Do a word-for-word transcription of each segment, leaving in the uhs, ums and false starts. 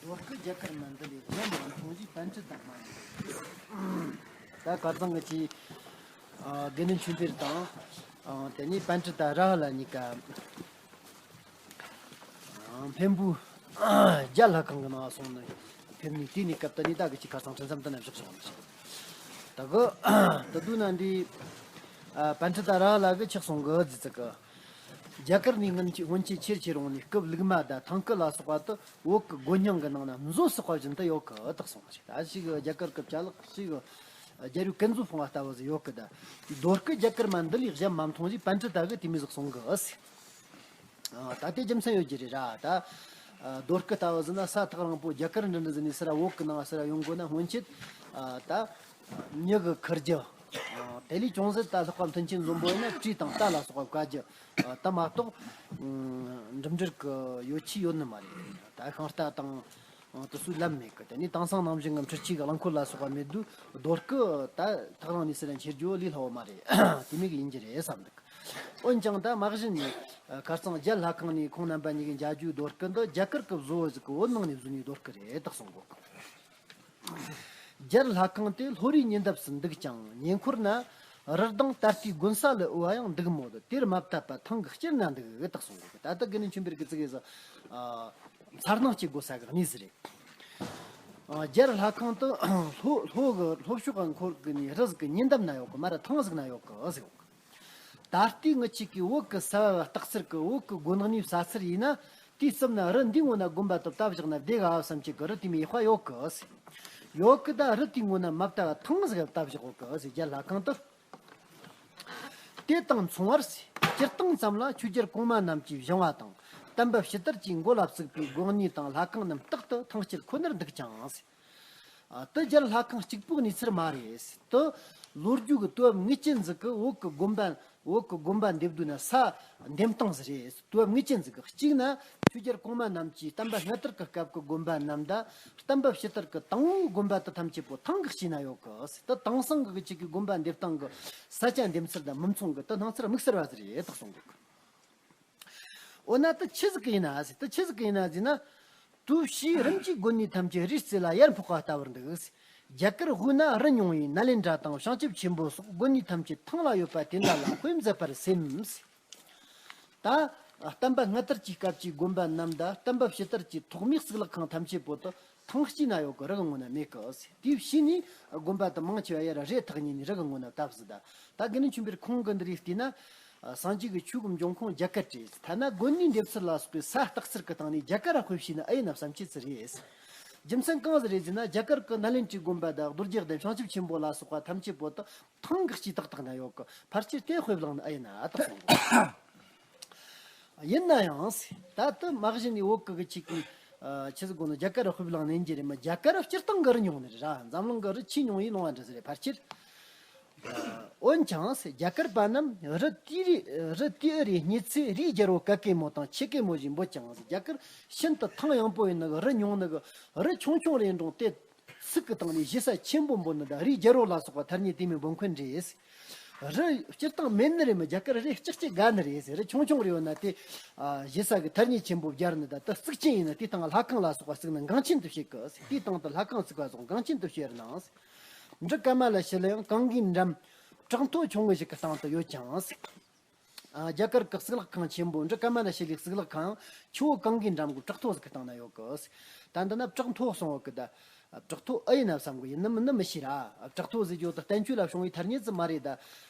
བོད་སྐད་རྒྱ་གར་མ་འདི་ལས་གཞན་མ་མཐོང་ཞིག་པཎ་ཊི་ཏ་མ་ཡིན། ད་ཁ་སང་གི་ཆི་དགེ་འདུན་ཆོས་འཕེལ་དང་། དེ་ནས་པཎ་ཊི་ཏ་ར་ཧ་ལ་གཉིས་ཀ་འཕན་པོའི་རྒྱལ་ལྷ་ཁང་གི་ནང་སོང་ནས་ཕེབས་ནས། དེ་ནས་སྐབས་དེ་ནས་ད་གི་ཆི་ཁ་སང་ཁྲི་འཛོམས་དེ་ན་བཞག་བཞག་ནས། ད་གི་ད་དུས་ན་འདི་པཎ་ཊི་ཏ་ར་ཧ་ལ་གི་ཆི་གསུང་གི་ཟེར་ཙི་གི། རྒྱ་གར་ནས་སྔོན་ཆད་སྔོན་ཆད་ཆེར་ཆེར་འོང་ནས་སྐབས་ལུགས་མ་དང་ཐང་སྐད་ལ་སོགས་པ་དེ་བོད་ཀྱི་སྒོ་རྙིང་གི་ནང་ན་མཛོ་བསྲེགས་པ་བཞིན་དུ་ཡོད་གི་དག་གསུངས་པ་རེད། ད་ཞིག་རྒྱ་གར་གྱི་ཅ་ལག་ཞིག་རྒྱལ་པོའི་སྐུ་མཛོ་སྤུངས་པ་ལྟ་བུ་ཟིག་ཡོད་གི། ད་རྡོ་སྐུ་རྒྱ་གར་མ་འདི་ལས་གཞན་མ་མཐོང་ཞེས་པཎ་ཌི་ཏ་གིས་དེ་མོ་ཟིག་གསུང་གི་ཟེར། ཨ། ད་དེ་རྒྱུ་མཚན་ཡོད་རྒྱུ་རེད་ར། ད་ཨ། རྡོ་སྐུ་ལྟ་བུ་ཟིག་ན་ས་ཐག་རིང་པོ་རྒྱ་གར་འདྲ་འདྲ་ཟིག་ནས་ཟེར་ར། བོད་གི་ནང་ཟེར་ར་ཡོང་དགོས་ན་སྔོན་ཆད། ཨ། ད་མྱི་གི་ཁུར་རྒྱུ། ཨ། དེ་ལས་ཅུང་ཟད་ད་ལྷག་པ་མཐུན་རྐྱེན་འཛོམས་པོ་ཡིན་ན་གྲི་དང་རྟ་ལ་སོགས་པ་བཀལ་རྒྱུ། ཨ། ད་མ་གཏོགས་འགྲིམ་འགྲུལ་གི་ཡོ་ཆས་ཡོད་ནི་མ་རེད། ད་ཤིང་རྟ་དང་། ཨ། དེ་ཚོའི་ལམ་མེད་གི། དེ་ནས་དེང་སང་ནང་བཞིན་གི་འཕྲུལ་ཆས་གི་རླངས་འཁོར་ལ་སོགས་པ་མེད་དུས། རྡོ་སྐུ་ད་ཐག་རིང་ནས་ཟེར་ར་འཁྱེར་རྒྱུ་ལས་སླ་བོ་མ་རེད། དེ་མོ་གི་ཡིན་རྒྱུ་རེད་བསམ་འདུག་འོན་ཀྱང་ད་མ་གཞི་ནས་ཁ་རྩང་རྒྱལ་ལྷ་ཁང་ནས་ཁོང་རྣམ་པ་གཉིས་ཀྱིས་མཇལ་རྒྱུའི་རྡོ་སྐུ་འདི་རྒྱ་གར་གྱི་བཟོ་བོ་ཟིག་གིས་བོད་ནང་ནས་བཟོས་ནས་རྡོ་སྐུ་རེད་དག་གསུང་གོ། རྒྱལ་ལྷ་ཁང་དེ་ལྷོ་རིའི་ཉེ་འདབས་སུ་འདུག་ཅིང་། ཉེ་འཁོར་ན་རི་དང་ད་ལྟའི་དགོན་ས་ལི་འོ་བ་ཡང་འདུག་མོད། དེར་མ་བཏབ་པ་ཐང་གི་དཀྱིལ་ན་འདུག་དག་གསུང་གོ། ད་ལྟ་དགེ་འདུན་ཆོས་འཕེལ་གྱིས་ཙི་གེ་ཟིག་ཨ། མཚར་སྣང་སྐྱེ་དགོས་ས་གི་གནས་ཟིག་རེད། ཨ། རྒྱལ་ལྷ་ཁང་དེ་ལྷོ་ལྷོ་གི་ལྷོ་ཕྱོགས་གི་འཁོར་གི་ནས་རི་ཟིག་གི་ཉེ་འདབས་ན་ཡོད་གི། མ་ར་ཐང་ཟིག་ན་ཡོད་གི་ཟེར་གོ། ད་ལྟའི་ངེད་ཅག་གིས་བོད་ཀྱི་ས་བབ་སྟག་འཚེར་གི་བོད་ཀྱི་དགོན་གནས་ས་འཚེར་ཡིན་ན། དེའི་རྩིབ་ན་རི་འདིའི་ངོས་ན་དགོན་པ་དེ་བཏབ་བཞག་ན་བདེ་ག་བསམ་གྱི་གི་རི་དེ་མོ་ཡག་པ་ཡོད་གི་ཟེར། ཡོད་གི། ད་རི་དེའི་ངོས་ན་མ་བཏབ་པ་ཐང་ཟིག་བཏབ་བཞག་ཡོད་གི་ཟེར། རྒྱལ་ལྷ་ཁང་དེ། དེ་དང་མཚུངས་པར་ཟེར། སྤྱིར་བཏང་ཙམ་ལ་ཆོས་རྒྱལ་གོང་མ་རྣམས་ཀྱིས་བཞེངས་པ་དང་། བསྟན་པ་ཕྱི་དར་གྱི་མགོ་ལ་བཙུགས་པའི་དགོན་གནས་དང་ལྷ་ཁང་རྣམས་རྟག་ཏུ་ཐང་དཀྱིལ་ཁོ་ནར་འདུག་ཅིང་ཟེར། ཨ། དེ་རྒྱལ་ལྷ་ཁང་གཅིག་པོའི་གནས་ཚུལ་མ་རེད། དེ་ལོ་རྒྱུས་ཀྱི་དུས་བབ་ངེས་ཅན་ཟིག་གིས་བོད་ཀྱི་དགོན་པ། བོད་ཀྱི་དགོན་པ་འདེབས་དུས་ན་ས་འདེམས་སྟངས་ཟིག་རེད། དུས་བབ་ངེས་ཅན་ཟིག་གིས། གཅིག་ན་ཆོས་རྒྱལ་གོང་མ་རྣམས་ཀྱིས་བསྟན་པ་སྔ་དར་གྱི་སྐབས་ཀྱི་དགོན་པ་རྣམས་དང་། བསྟན་པ་ཕྱི་དར་གྱི་དང་པོའི་དགོན་པ་དེ་ཐམས་ཅད་པོ་ཐང་གི་དཀྱིལ་ན་ཡོད་གི་ཟེར། དེ་དེང་སང་གི་ཅིག་གི་དགོན་པ་འདེབས་སྟངས་ཀྱི་ས་ཆ་འདེམས་ཚུལ་དང་མི་མཚུངས་གི། དེ་སྣང་ཚུལ་དམིགས་བསལ་བ་ཟིག་རེད་དག་གསུང་གི། འོ་ན་དེ་ཆི་ཟིག་གི་ཡིན་ན་ཟེར། དེ་ཆི་ཟིག་གི་ཡིན་ན་ཟེར་ན། དུས་ཕྱིས་རིམ་གྱིས་དགོན་གནས་ཐམས་ཅད་རིའི་རྩེ་ལ་ཡར་འཕགས་པ་ལྟ་བུར་འདུག་ཟེར། རྒྱ་གར་དབུས་ན་རི་ཉུང་བས་ནཱ་ལེནྡྲ་དང་བྱང་ཆུབ་ཆེན་པོ་སོགས་དགོན་གནས་ཐམས་ཅད་ཐང་ལ་ཡོད་པ་དེ་འདྲ་ལ་དཔེ་མཛད་པར་སེམས་ཟེར། ད་བསྟན་པ་སྔ་དར་གྱི་སྐབས་ཀྱི་དགོན་པ་རྣམས་དང་། བསྟན་པ་ཕྱི་དར་གྱི་ཐོག་མའི་གཙུག་ལག་ཁང་ཐམས་ཅད་པོ་དེ་ཐང་དཀྱིལ་ན་ཡོད་གི། རི་གི་ངོས་ན་མེད་གི་ཟེར། དེའི་ཕྱིས་ནས་དགོན་པ་དེ་མང་ཆེ་བ་ཡར་རི་ཐག་ཉེ་ནས་རི་གི་ངོས་ན་བཏབ་ཟིག། ད་ད་དགེ་འདུན་ཆོས་འཕེལ་ཁོང་གི་འདི་རིགས་བལྟས་ན། ཨ། སངས་རྒྱས་ཀྱི་ཆོས་ཀྱི་འབྱུང་ཁུངས་རྒྱ་གར་རེད། ཐ་ན་དགོན་གནས་འདེབས་ཚུལ་ལ་སོགས་པའི་ས་སྟག་འཚེར་གི་སྟེང་ནས་རྒྱ་གར་ར་དཔེ་བྱས་ན་ཨེ་ཡིན་ན་བསམ་རྒྱུ་ཟིག་རེད། རྒྱུ་མཚན་གང་ཟིག་རེད་ཟེར་ན། རྒྱ་གར་གྱི་ནཱ་ལེནྡྲའི་དགོན་པ་དང་རྡོ་རྗེ་གདན། བྱང་ཆུབ་ཆེན་པོ་ལ་སོགས་པ་ཐམས་ཅད་པོ་དེ་ཐང་གི་དཀྱིལ་ཏག་ཏག་ན་ཡོད་གི། ཕལ་ཆེར་དེ་དཔེ་བླངས་ན་ཨེ་ཡིན་ན་ཨ་ཐག་སོང་གི། ཡིན་ན་ཡང་ཟེར། ད་དེ་མ་གཞི་ནས་བོད་གི་གི་ཆི་གི། ཨ། ཆི་ཟིག་གོ་ནི། རྒྱ་གར་དཔེ་བླངས་ནས་ཡིན་རྒྱུ་རེད་མ། རྒྱ་གར་སྤྱིར་བཏང་གི་རི་ཉུང་ནི་རེད་ར། འཛམ་གླིང་གི་རི་ཆེས་ཉུང་བའི་ལུང་བ་འདྲ་ཟིག་རེད་ཕལ་ཆེར། འོན་ཀྱང་ཟེར། རྒྱ་གར་པ་རྣམས་རི་དེའི་རི་རི་དེའི་རིའི་སྙེད་ཚད་རིའི་རྒྱལ་པོ་ག་གེ་མོ་དང་ཆེ་གེ་མོ་ཞེས་འབོད་ཀྱང་ཟེར། རྒྱ་གར་ཤིན་ཏུ་ཐང་ཡངས་པོ་ཡིན་ནི་གི། རི་ཉུང་ནི་གི། རི་ཆུང་ཆུང་རེ་འགྲོང་སྟེ། ཚིག་གི་སྟེང་ནས་ཞེ་ས་ཆེན་པོ་འབོད་ནི་དང་། རིའི་རྒྱལ་པོ་ལ་སོགས་པ་ཐ་སྙད་དེ་མོ་འབོད་མཁན་རེད་ཟེར། རི་སྤྱིར་བཏང་མེད་ནི་རེད་མ། རྒྱ་གར་རི་ལྕགས་ཀྱི་དགའ་ནི་རེད་ཟེར། རི་ཆུང་ཆུང་རེ་ཡོད་ན་དེ། ཨ། ཞེ་ས་གི་ཐ་སྙད་ཆེན་པོ་སྦྱར་ནི་དང་། དེ་གཙུག་ཅན་ཡིན་ན་དེའི་སྟེང་ལྷ་ཁང་ལ་སོགས་པ་བརྩིགས་ན་འགངས་ཆེན་དུ་བྱེད་གི་ཟེར། དེའི་སྟེང་དུ་ལྷ་ཁང་བརྩིགས་པ་སོགས་འགངས་ཆེན་དུ་བྱེད་རེད་ནའང་ཟེར། འབྲི་ཀ་མ་ལ་ཤཱི་ལ་ཡང་གངྒཱའི་འགྲམ་བྲག་མཐོ་ཆུང་ངུ་ཞིག་གི་སྟེང་དུ་ཡོད་ཀྱང་ཟེར། ཨ། རྒྱ་གར་གྱི་གཙུག་ལག་ཁང་ཆེན་པོ་འབྲི་ཀ་མ་ལ་ཤཱི་ལའི་གཙུག་ལག་ཁང་ཆུ་བོ་གངྒཱའི་འགྲམ་གྱི་བྲག་མཐོ་ཟིག་གི་སྟེང་ན་ཡོད་གི། ད་འདི་ན་བྲག་མཐོ་གསུངས་ཡོད་གི། ད་བྲག་མཐོ་ཨེ་ཡིན་ན་བསམ་གི། ཡིན་ནི་མིན་ནི་མི་ཤེས་ར། བྲག་མཐོ་ཟེར་རྒྱུ་དེ་བསྟན་བཅོས་ལ་བྱུང་བའི་ཐ་སྙད་ཙམ་མ་རེད། ད་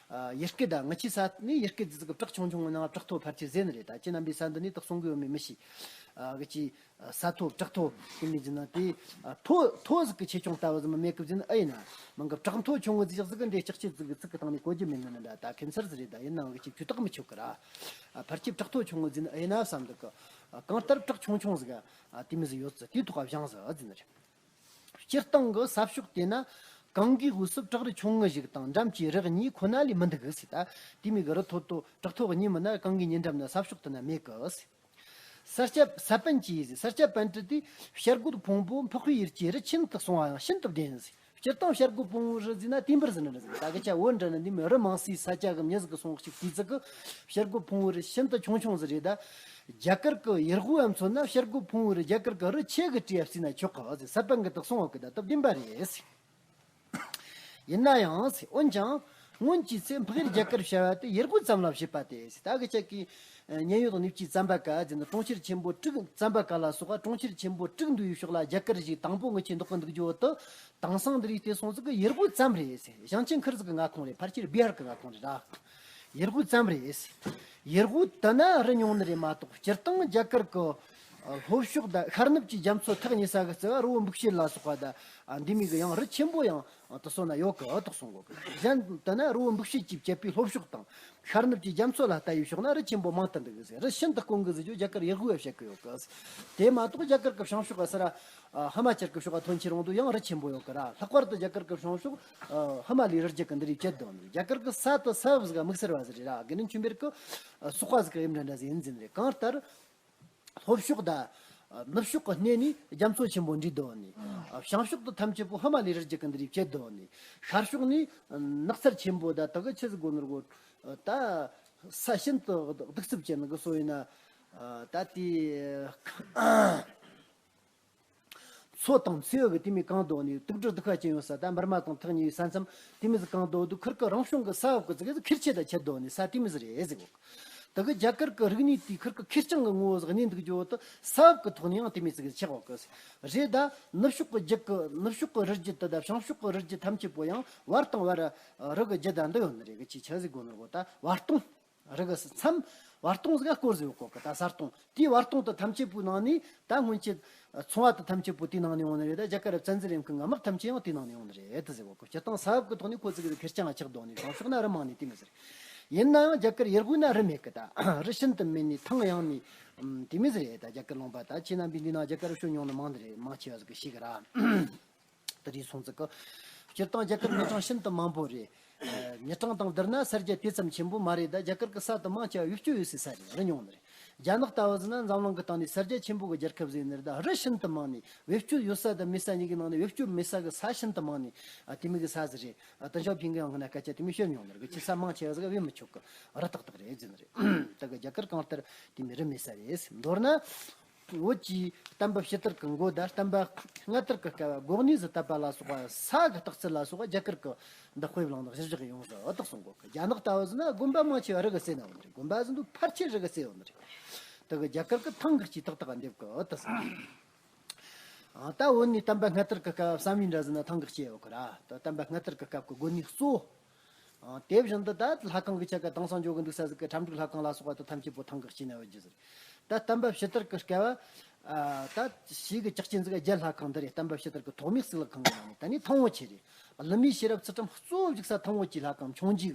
ཡུལ་སྐད། ད་ང་ཆི་ས་ནས་ཡུལ་སྐད་ཟིག་གི་བྲག་ཆུང་ཆུང་ངུ་ནང་བྲག་མཐོ་ཕལ་ཆེར་ཟེར་ནི་རེད། ད་ཁྱེད་རྣམ་པས་ས་འདི་ནས་དེ་གསུང་གི་ཡོད་མེད་མི་ཤེས། ཨ། གི་ཅི། ས་མཐོ་བྲག་མཐོ་དེ་མོ་ཟེར་ན་དེ། མཐོ་མཐོ་ཟིག་གི་ཆེ་ཆུང་ལྟ་བུ་ཟིག་མ་མེད་གི་ཟེར་ན་ཨེ་ཡིན་ན། མིན་གི། བྲག་མཐོ་ཆུང་ངུ་ཟིག་ཟིག་གི་འདི་ལྕགས་ཀྱི་ཟིག་གི་ཚིག་གི་སྟེང་ནས་གོ་རྒྱུ་མེད་ནི་ནི་འདྲ། ད་ཁྱད་མཚར་ཟིག་རེད། ད་ཡིན་ནའང་གི་ཅི་ཇུས་ཐག་མི་ཆོད་གི་ར། ཨ། ཕལ་ཆེར་བྲག་མཐོ་ཆུང་ངུ་ཟེར་ན་ཨེ་ཡིན་ན་བསམ་འདུག་གི། གང་ལྟར་བྲག་ཆུང་ཆུང་ཟིག་ཨ། དེ་མོ་ཟིག་ཡོད་ཟིག། དེའི་ཐོག་བཞེངས་ཟིག་ཟེར་ནི་རེད། སྤྱིར་བཏང་གི་ས་ཕྱོགས་དེ་ན་གངས་ཀྱི་དབུས་སུ་བྲག་རི་ཆུང་ངུ་ཞིག་དང་འགྲམ་གྱི་རི་གཉིས་ཁོ་ན་ལས་མི་འདུག་གི་ཟེར། ད་དེ་མོ་གི་རི་མཐོ་མཐོ་བྲག་མཐོ་གཉིས་མིན་ན་གངས་ཀྱི་ཉེ་འགྲམ་ན་ས་ཕྱོགས་དེ་ན་མེད་གི་ཟེར། ས་སྐྱ་ས་པཎ་གྱིས་ཟེར། ས་སྐྱ་པཎྜི་ཏས་བྱ་རྒོད་ཕུང་པོ་འཕགས་པའི་ཡུལ་གྱི་རི་ཆེན་དུ་སོང་བ་ཡང་ཤིན་ཏུ་བདེན་ཟེར། སྤྱིར་བཏང་བྱ་རྒོད་ཕུང་པོའི་རི་ཟེར་ན་དེ་འབར་ཟེར་ནི་རེད་ཟེར། ད་གི་ཆ་བོད་འདྲ་ནི་འདི་མི་རི་མང་སའི་ས་ཆ་གི་མྱི་ཟིག་གི་སོང་གཅིག་དུས་ཚིག་གི་བྱ་རྒོད་ཕུང་པོའི་རི་ཤིན་ཏུ་ཆུང་ཆུང་ཟིག་རེད། ད་རྒྱ་གར་གི་ཡུལ་དབུས་མཚོན་ན་བྱ་རྒོད་ཕུང་པོའི་རི་རྒྱ་གར་གི་རི་ཆེ་གི་གྲས་བརྩིས་ན་ཆོག་གི་ཟེར། ས་པན་གི་དག་སོང་བ་གི་ད་སྟབས་བདེན་པ་རེད་ཟེར། ཡིན་ན་ཡང་ཟེར། འོན་ཀྱང་སྔོན་གྱི་ཚེ་འཕགས་ཡུལ་རྒྱ་གར་བྱ་བ་དེ་ཡུལ་དབུས་ཙམ་ལ་བྱེད་པ་སྟེ་ཟེར། ད་གི་ཆ་གི་མཉན་ཡོད་དང་གནས་བཅུའི་ཙམ་པ་ཀ་ཟེར་ན་གྲོང་ཁྱེར་ཆེན་པོ་དྲུག་ཙམ་པ་ཀ་ལ་སོགས་པ་གྲོང་ཁྱེར་ཆེན་པོ་དྲུག་འདུས་པའི་ཕྱོགས་ལ་རྒྱ་གར་ཞིག་དང་པོ་ངི་ཆེ་འདོགས་གི་འདུག་རྒྱུ་བོ་དུ། དེང་སང་འདི་རིགས་དེ་སོང་ཟིག་གི་ཡུལ་དབུས་ཙམ་རེད་ཟེར། ཞིང་ཆེན་ཁིར་ཟིག་གི་མངའ་ཁོངས་རེད། ཕལ་ཆེར་བི་ཧར་གི་མངའ་ཁོངས་རེད་ར། ཡུལ་དབུས་ཙམ་རེད་ཟེར། ཡུལ་དབུས་དུ་ན་རི་ཉུང་ནི་རེད་མ་གཏོགས་སྤྱིར་བཏང་རྒྱ་གར་གི་ལྷོ་ཕྱོགས་དང་ཤར་ནུབ་ཀྱི་རྒྱ་མཚོ་ཐག་ཉེ་ས་གི་རྩི་བ་རི་བོ་འབིག་བྱེད་ལ་སོགས་པ་དང་འདི་མིན་གི་ཡང་རི་ཆེན་པོ་ཡང་དུ་སོང་ན་ཡོད་གི་ཨ་ཐག་སོང་གོ་གི། གཞན་དུ་ན་རི་བོ་འབིག་བྱེད་ཀྱིས་བཅད་པའི་ལྷོ་ཕྱོགས་དང་ཤར་ནུབ་ཀྱི་རྒྱ་མཚོ་ལ་ལྟ་བའི་ཕྱོགས་ན་རི་ཆེན་པོ་མང་དུ་འདུག་གི་ཟེར། རི་ཤིན་ཏུ་དཀོན་གི་ཟེར་རྒྱུ་རྒྱ་གར་ཡུལ་དབུས་བ་བཤད་གི་ཡོད་གི། དེ་མ་གཏོགས་རྒྱ་གར་གི་བྱང་ཕྱོགས་ག་སར་ཧི་མ་ཅལ་གི་ཕྱོགས་ག་ཐོན་ཆེ་རུང་དུ་ཡང་རི་ཆེན་པོ་ཡོད་གི་ར། ལྷག་པར་དུ་རྒྱ་གར་གི་བྱང་ཕྱོགས་ཧི་མ་ལའི་རི་རྒྱུད་གི་འདི་རིགས་བཅད་དོ་ནི། རྒྱ་གར་གི་ས་དུ་ས་བབ་ཟིག་ག་དམིགས་བསལ་བ་ཟིག་རེད་ར། དགེ་འདུན་ཆོས་འཕེལ་གི་སོག་པ་ཟིག་གི་དབྱིབས་འདྲ་འདྲ་ཟིག་ཡིན་ཟིན་རེད། གང་ལྟར། ལྷོ་ཕྱོགས་དང་ནུབ་ཕྱོགས་ཀྱི་སྣེ་ནས་རྒྱ་མཚོ་ཆེན་པོ་འདྲེས་བསྡད་ནི། བྱང་ཕྱོགས་དུ་ཐམས་ཅད་པོ་ཧི་མ་ལའི་རི་རྒྱུད་ཀྱི་འདི་རིགས་བཅད་བསྡད་ནི། ཤར་ཕྱོགས་ནས་ནགས་ཚལ་ཆེན་པོ་དང་དག་གི་ཆི་ཟིག་དགོ་ནོར་གོ། ད་ས་ཤིན་ཏུ་གདུག་རྩུབ་ཅན་གི་སོ་ཡིན་ན། ད་དེ། མཚོ་དང་མཚེའུ་གི་དེ་མོ་གང་དོ་ནི་དུག་སྦྲུལ་གདུག་པ་ཅན་ཡོད་ས་ད་འབར་མ་དང་ཐག་ཉེ་བའི་ས་མཚམས་དེ་མོ་ཟིག་གང་དོ་དུ་ཁིར་གི་རང་བྱུང་གི་ས་འོག་གི་ཟིག་གི་ཁེར་ཆེ་ད་ཆད་དོ་ནི་ས་དེ་མོ་ཟིག་རེད་ཟེར་གོ། ད་གི་རྒྱ་གར་གི་རིག་གནས་དེའི་ཁིར་གི་ཁེར་རྐྱང་གི་ངོ་བོ་ཟིག་གནས་འདུག་རྒྱུ་བོ་དུ་ས་འོག་གི་ཐོག་ནས་ཡང་དེ་མོ་ཟིག་གི་ཆགས་འོག་གི་རེད། ད་ནུབ་ཕྱོགས་གི་རྒྱུད་གི་ནུབ་ཕྱོགས་གི་རི་རྒྱུད་དུ་ད་བྱང་ཕྱོགས་གི་རི་རྒྱུད་ཐམས་ཅད་པོ་ཡང་བར་དང་བར་རི་གི་རྒྱུད་ད་འདི་ཡོད་ནི་རེད། གི་ཆི་ཆི་ཟིག་དགོ་ནི་རེད་གོ། ད་བར་སྟོང་། རི་གི་མཚམས་བར་སྟོང་ཟིག་ག་སྐོར་ཟིག་ཡོད་གོ་གི། ད་ས་སྟོང་དེའི་བར་སྟོང་དུ་ཐམས་ཅད་པོའི་ནང་ནས་ད་སྔོན་ཆད་ཚོང་བ་དུ་ཐམས་ཅད་པོ་དེའི་ནང་ནས་ཡོང་ནི་རེད། ད་རྒྱ་གར་བཙན་འཛུལ་ཡོང་མཁན་གི་དམག་ཐམས་ཅད་ཡང་དེའི་ནང་ནས་ཡོང་ནི་རེད་དུ་ཟེར་གོ་གི། སྤྱིར་བཏང་ས་བབ་ཀྱི་ཐོག་ནས་ཁོ་ཚོ་གི་ཁེར་རྐྱང་ཆགས་འདུག་ནས་བྱང་ཕྱོགས་ན་རི་མང་ནས་དེ་མི་ཟེར། ཡིན་ན་ཡང་རྒྱ་གར་ཡུལ་དབུས་ན་རི་མེད་གི། ད་རི་ཤིན་ཏུ་མེད་ནས་ཐང་ཡངས་ནས་དེ་མི་ཟེར། ད་རྒྱ་གར་ལུང་པ་ད་ཁྱེད་རྣམ་པས་འདི་ན་རྒྱ་གར་ཤོད་མྱོང་ནི་མང་ནི་རེད། མང་ཆེ་བ་ཟིག་གི་ཤེས་གི་ར། དེ་རིགས་སོང་ཙི་གི། སྤྱིར་བཏང་རྒྱ་གར་མི་གྲངས་ཤིན་ཏུ་མང་པོ་རེད། ཨ། མི་གྲངས་དང་བསྡུར་ན་ས་རྒྱ་དེ་ཙམ་ཆེན་པོ་མ་རེད། ད་རྒྱ་གར་གི་ས་དུ་མང་ཆེ་བ་བེད་སྤྱོད་ཡོད་སའི་ས་རེད། རི་ཉུང་ནི་རེད། རྒྱ་ནག་ལྟ་བུ་ཟིན་ན་འཛམ་གླིང་གི་སྟེང་ནས་ས་རྒྱ་ཆེན་པོ་གི་རྒྱལ་ཁབ་ཟིག་ཡིན་ནི་རེད། ད་རི་ཤིན་ཏུ་མང་ནི་བེད་སྤྱོད་ཡོད་ས་དང་མེད་ས་གཉིས་ཀྱི་ནང་ནས་བེད་སྤྱོད་མེད་ས་གི་ས་ཤིན་ཏུ་མང་ནི། ཨ། དེ་མོ་གི་ས་ཟིག་རེད། ཨ། ཏེང་ཞའོ་ཕིང་གི་ཡང་ཧི་ན་སྐད་ཆ་དེ་མོ་བཤད་མྱོང་ནི་རེད། གི་ཆི་ས་མང་ཆེ་བ་ཟིག་ག་བེད་མི་ཆོག་གི་རི་ཏག་ཏག་རེད་ཟེར་ནི་རེད། ད་གི་རྒྱ་གར་གང་ལྟར་དེ་མོ་རི་མེད་ས་རེད། མདོར་ན། བོད་ཀྱི་བསྟན་པ་ཕྱི་དར་གྱི་མགོ་དང་བསྟན་པ་སྔ་དར་གྱི་སྐབས་འགོག་གནས་སུ་བཏབ་པ་ལ་སོགས་པ་ས་གི་རྟགས་ཚུལ་ལ་སོགས་པ་རྒྱ་གར་གྱི་འདི་དཔེ་བླངས་ནས་གཞིར་བཞག་ཡོང་ཟིག་ཨ་ཐག་སོང་གོ་གི། རྒྱ་ནག་ལྟ་བུ་ཟིན་ན་དགོན་པ་མང་ཆེ་བ་རི་གི་རྩེ་ན་ཡོད་ནི་རེད། དགོན་པ་ཟིན་དུ་ཕལ་ཆེར་རི་གི་རྩེ་ཡོད་ནི་རེད། དེ་གི་རྒྱ་གར་གྱི་ཐང་གི་སྐྱེས་ཏག་ཏག་འདེབས་གི་ཨ་ཐག་སོང་། ཨ། ད་བོད་ནས་བསྟན་པ་སྔ་དར་གྱི་སྐབས་བསམ་ཡས་འདྲ་ཟིན་ན་ཐང་གི་སྐྱེས་ཡོད་གི་ར། ད་བསྟན་པ་སྔ་དར་གྱི་སྐབས་ཀྱི་དགོན་གནས་གཙོ་བོ། ཨ། དེ་བཞིན་དུ་ད་ལྷ་ཁང་གི་ཆ་ག་དེང་སང་འཇོག་གི་འདུག་ས་ཟིག་གི་ཁྲ་འབྲུག་ལྷ་ཁང་ལ་སོགས་པ་དེ་ཐམས་ཅད་པོ་ཐང་གི་སྐྱེས་ན་ཡོད་རྒྱུ་ཟིག་ད་བསྟན་པ་ཕྱི་དར་གྱི་སྐབས། ཨ། ད་ཞིག་གི་ཅག་ཅན་ཟིག་རྒྱལ་ལྷ་ཁང་འདི་རེད། བསྟན་པ་ཕྱི་དར་གྱི་ཐོག་མའི་གཙུག་ལག་ཁང་གི་ནང་ནས་ད་ནི་ཐང་བོ་ཆེ་རེད། ཀླུ་མོའི་ཤེས་རབ་ཚུལ་ཁྲིམས་གཙོ་བོ་བཞུགས་ས་ཐང་བོ་ཆེའི་ལྷ་ཁང་ཆུང་ཆུང་གི།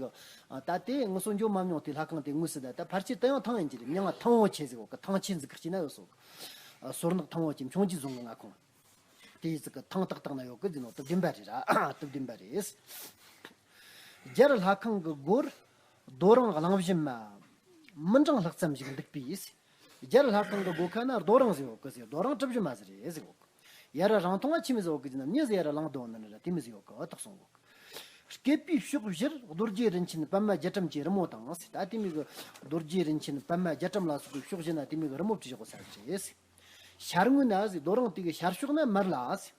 ཨ། ད་དེ་ངུ་སོ་འཇོག་མ་མྱོང་དེ་ལྷ་ཁང་དེ་ངུས་སི་ད་ད་ཕལ་ཆེར་དེ་ཡང་ཐང་ཡིན་གྱི་རེད། མྱིང་ང་ཐང་བོ་ཆེ་ཟིག་འོག་གི་ཐང་ཆེན་ཟིག་གི་སྐྱེས་ན་ཡོད་སོགས། ཨ། སོར་ནག་ཐང་བོ་ཆེ་ཆུང་ཆུང་བཟུང་གི་མངའ་ཁོངས། དེ་ཡི་ཚིག་གི་ཐང་ཏག་ཏག་ན་ཡོད་གི་ཟེར་ནོ་དེ་བདེན་པ་རེད་ར། དེ་བདེན་པ་རེད། རྒྱལ་ལྷ་ཁང་གི་སྒོར་རྡོ་རིང་གླང་བཞི་མ། མི་འབྲིང་ལྷག་ཙམ་ཞིག་འདུག་པས། རྒྱལ་ལྷ་ཁང་གི་སྒོ་ཁ་ན་རྡོ་རིང་ཟེར་ཡོད་གི་ཟེར། རྡོ་རིང་གྲུ་བཞི་མ་ཟེར་རེད་ཟེར་ཡོད་གི། ཡར་རང་ཐང་ཆི་མི་ཟེར་ཡོད་གི་ཟེར་ན་མྱི་ཟེར་ཡར་ལང་དོ་ནི་ར་དེ་མི་ཟེར་ཡོད་གི་ཨ་ཐག་སོང་གི། སྐེད་པའི་ཕྱོགས་བཞིར་རྡོ་རྗེ་རིན་ཆེན་པདྨ་རྒྱ་གྲམ་གྱི་རི་མོ་དང་ཟེར། ད་དེ་མི་གི་རྡོ་རྗེ་རིན་ཆེན་པདྨ་རྒྱ་གྲམ་ལ་སོགས་པའི་ཕྱོགས་བཞི་ན་དེ་མི་གི་རི་མོ་བྲིས་བཞག་གི་ས་རེད། ཤར་ངོས་ན་ཟེར། རྡོ་རིང་དེ་གི་ཤར་ཕྱོགས་ན་མར་ལ་ཟེར།